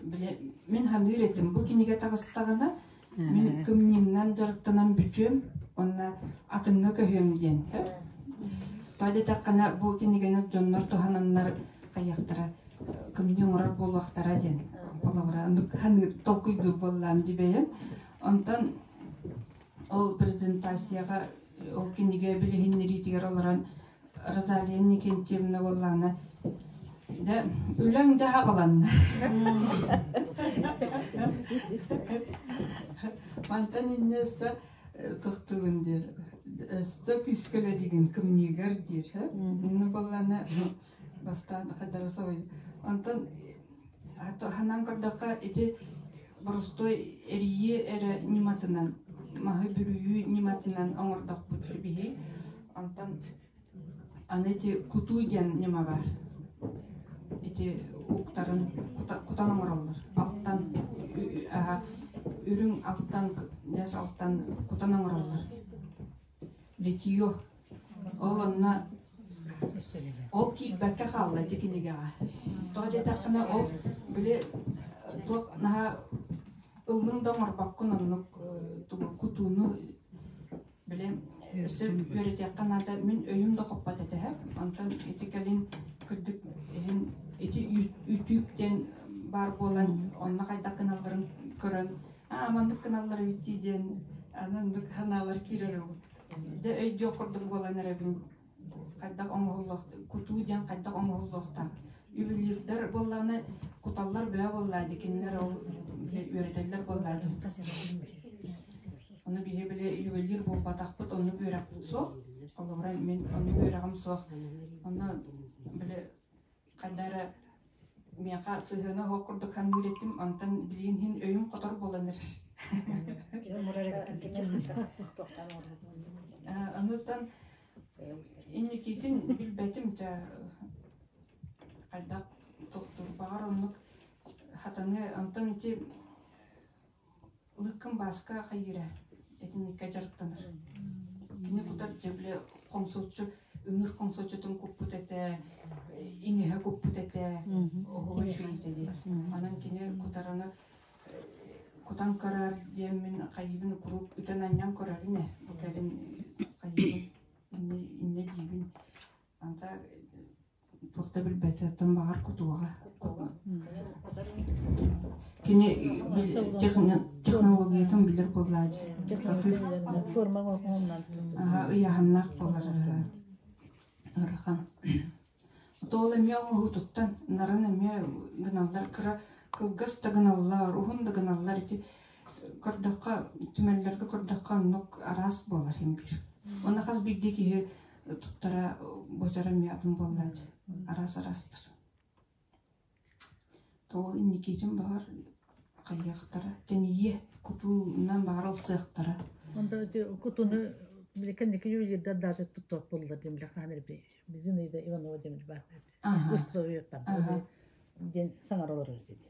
били мин саныыр этим бу кинигэ таҕыстаҕына мин кымньыынан дьарыктанан бүтүөм уонна атыҥҥа көһүөм диэн тоҕо диэтэххинэ бу кинигэни дьоннор туһананнар хайыахтара кымньыы оҥорор буолуохтара диэн холобура оннук саныыр толкуйдуур буоллаам дии Онтон ол презентацияҕа ол кинигэ билиһиннэриитигэр олорон Розалия Никентьевна буоллаҕына дьэ үлэҥ дьэ аҕаланна мантан инньэ өссө тохтугун диир өссө күүскэлэригин кымньыыгар диир иннэ буоллаҕына бастаан хадара соһуй онтон ханан көрдөххө ити боростуой эрийии эрэ ньыматынан маһы бүрүйүү ньыматынан оҥордохпут биһи онтон аны ити кутуу диэн ньыма баар ити уктарын кутан оҥороллор алтан үрүҥ алтан дьэс алтан кутан оҥороллор литье Ол онно ол киирбэккэ хаалла ити кинигэҕэ. Тоҕо диэтэххинэ ол били туох наһаа ыллыҥ да оҥорбоккун оннук тугу кутууну били өссө үөрэтиэххэ наада мин өйүм да хоппот этэ онтон ити кэлин кырдьык иһин ити үтүүп диэн баар буолан онно хайдах гыналларын көрөн аа маннык гыналлар эбит дии диэн аны оннук санаалар киирэр Дьэ өйдүөх курдук буолан эрэбин хайдах оҥоһуллуох кутуу диэн хайдах оҥоһуллуохтаах ювелирдар буоллаҕына куталлар бөҕө буоллаа дии кинилэр ол үөрэтэллэр буоллаа дии ону биһи били ювелир буолбатахпыт оннук үөрэхпит суох холобура мин оннук үөрэҕим суох онно били хайда эрэ миэхэ сыһыана суох курдук саныыр этим онтон билигин иһин өйүм хотор буолан эрэр Анытан инникитин билбэтим дьэ хайдах тохтуур баҕар оннук хатаҥы онтон ити Лыккын Бааска хайыыра итинниккэ дьарыктанар. Кини кутар дьэ били хоҥсуоччу ыҥыр хоҥсуоччутун куппут этэ, иҥэһэ куппут этэ, оһула үчүгэйдэ диэн. Онон кини кутараны кутан көрөр диэммин хайыыбын куруук үтэн-анньан көрөбүн ээ. Бу кэлин хайыыбын иннэ иннэ диибин. Anta туох да билбэтэ, оттон баҕар кутуоҕа. Кини технологиятын билэр буоллаа дии. Сатыыр. Ыйааһыннаах буолар ыарахан. Тоол эмиэ оҥоһуутуттан нарын эмиэ гыналлар кыра кылгас да гыналлар, уһун да гыналлар ити көрдөххө түмэллэргэ көрдөххө оннук араас буолар иһин биир. Уонна хас биирдии киһи туттара буочара эмиэ атын буоллаа дии. Араас араастар. Тоол инникитин баҕар хайыахтара, тэнийиэ, кутуунан баҕар ылсыахтара. Онто ити кутуну били кэнники ювелирдар даже туттуох буоллар диэн били хаһан эрэ Зинаида Иванова диэн баар искусствовед диэн саҥара олорор диэн.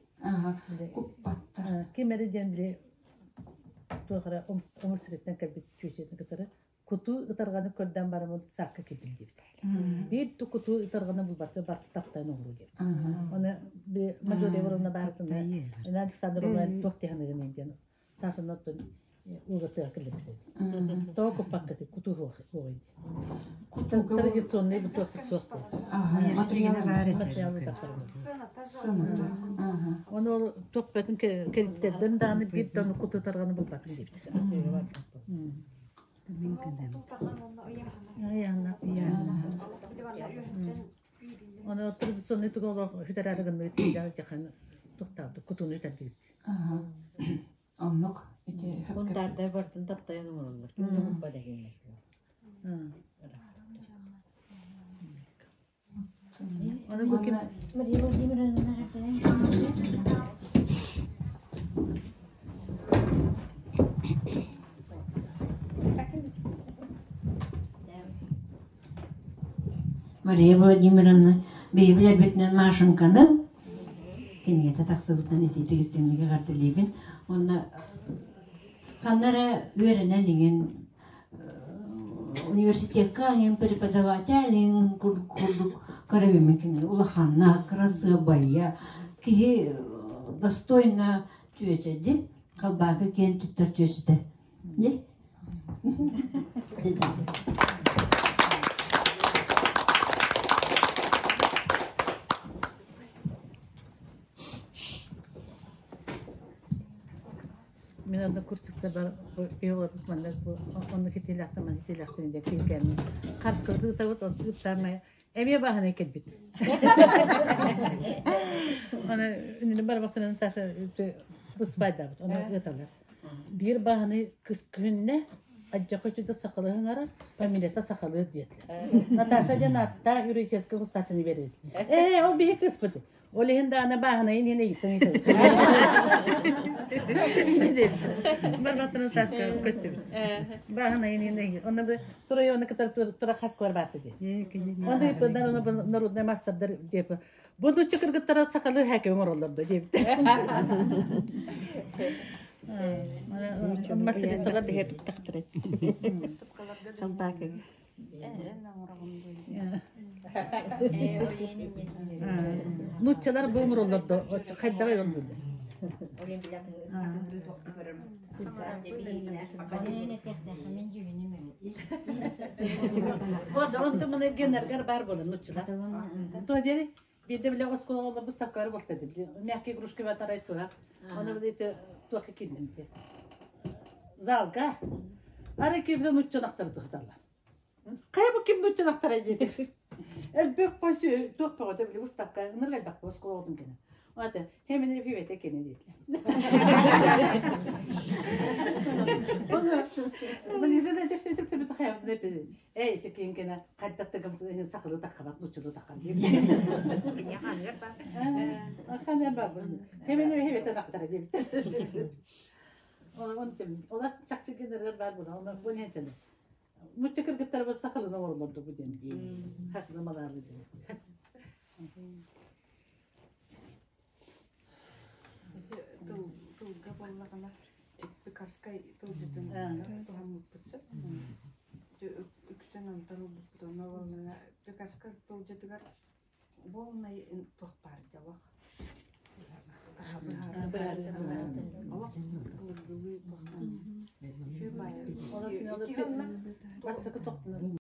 Куппаттар. Ким эрэ диэн били туох эрэ омук сириттэн кэлбит чүөчэтин кытары кутуу ытарҕаны көрдөөн бараммын саакка киирдим диэбит. Биир кутуу ытарҕаны булбакка бар таптаан оҥоруу диэбит. Оны би Мажория Воровна баартына Александровна туох тиһаныгын диэн Саасаны оттон ууга тыа киллэрбит. Тоҕо куппаккыты кутуу хуой диэн. Традиционный бу туох суох. Материал Оны ол туох бөтүн кэлиттерден дааны биир да куту тарҕаны булбатын диэбит. Оны традиционный туга олох хүтэрээри гынныгыт дьахан тухтаабыт кутуну үтэрдигит. Оннук ити Бунтаардар бартын таптайан оҥороллор. Ким да хуппат эһиэннэр. Оны бу ким Мария Владимировна Мария Владимировна биһи билэрбитинэн Машеньканы кинигэтэ тахсыбытынан итиитик истиҥник эҕэрдэлиибин. Уонна ханна эрэ үөрэнэн иҥин университекка иҥин преподаватель иҥин курдук көрөбүммүн кинини улаханна, кырасыабайа, киһи достойно чүөчэди, халбаакы киэн туттар чүөчэтэ. Мин онно курсиктар бар биолорбут манна онно китиилээхтэн манна китиилээхтэн диэн киһи Харскылды ытабыт ыыптаамай эмиэ бааһынай кэлбит. Аны үнүнү барбахтан Наташа быспайдаабыт, оны ыыталар. Биир бааһынай кыс күһүннэ Адьака үчүдэ сахалыы ыҥара, фамилията сахалыы диэтилэр. Наташа диэн ааттаах юридическай государственный берет. Ээ, ол биһи кыспыт. Ол иһин даҕаны бааһынайын иһин ыйыттан ыйытабыт. Барбаттан Наташка көстүбүт. Бааһынайын иһин ыйыт. Онно бу турайоны кытары тура хаскылар бааты дии. Онно ыйыппыттар, онно народный маастардар диэп. Бу нучча кыргыттара сахалыы хээкэ оҥороллор да диэбит. Мастерицалар Халбаакыга. Нуччалар бу оҥороллор да хайдаҕа оҥороллор. Онтон маны генергар бар буолар нуччалар. То диэри биирдэ билэ оскуолаҕа олорбут саккары буолта дии. Мягкие игрушки батарай турар. Оны биле туохка киирдим дии. Залга. Ары кирде нуччалактары тухаталлар. Хайа бу ким нуччалактара диэтэ. Элбэх қойсу туох бөҕөтө били устакка ынырык элбэх оскуола оҕотун кэнэ. Ата хемини пивете кене диэтилэр. Маны тефтетик тебит хайабын эпи. Эй текин кене хайдах тыгым сахалы таккабат нуччулу таккан диир. Ханыгар бар. Хемини пивете тактара диэбит. Ола чахчы генерал бар була. Оны бу не тene. Мучча кыргыттар бу сахалына орлорду бу диэн. Хакны малаалы диэн. Тыл тылга буоллаҕына пекарскай тылдьытын туһаммыппыт сөп. Үксүн онтон ылбыппыт. Онно буоллаҕына пекарскай тылдьытыгар буолнай туох баар дьолох. Олох былыргылыы туохтан. Үчүгэй баайы. Икки Бастакы тохтунар.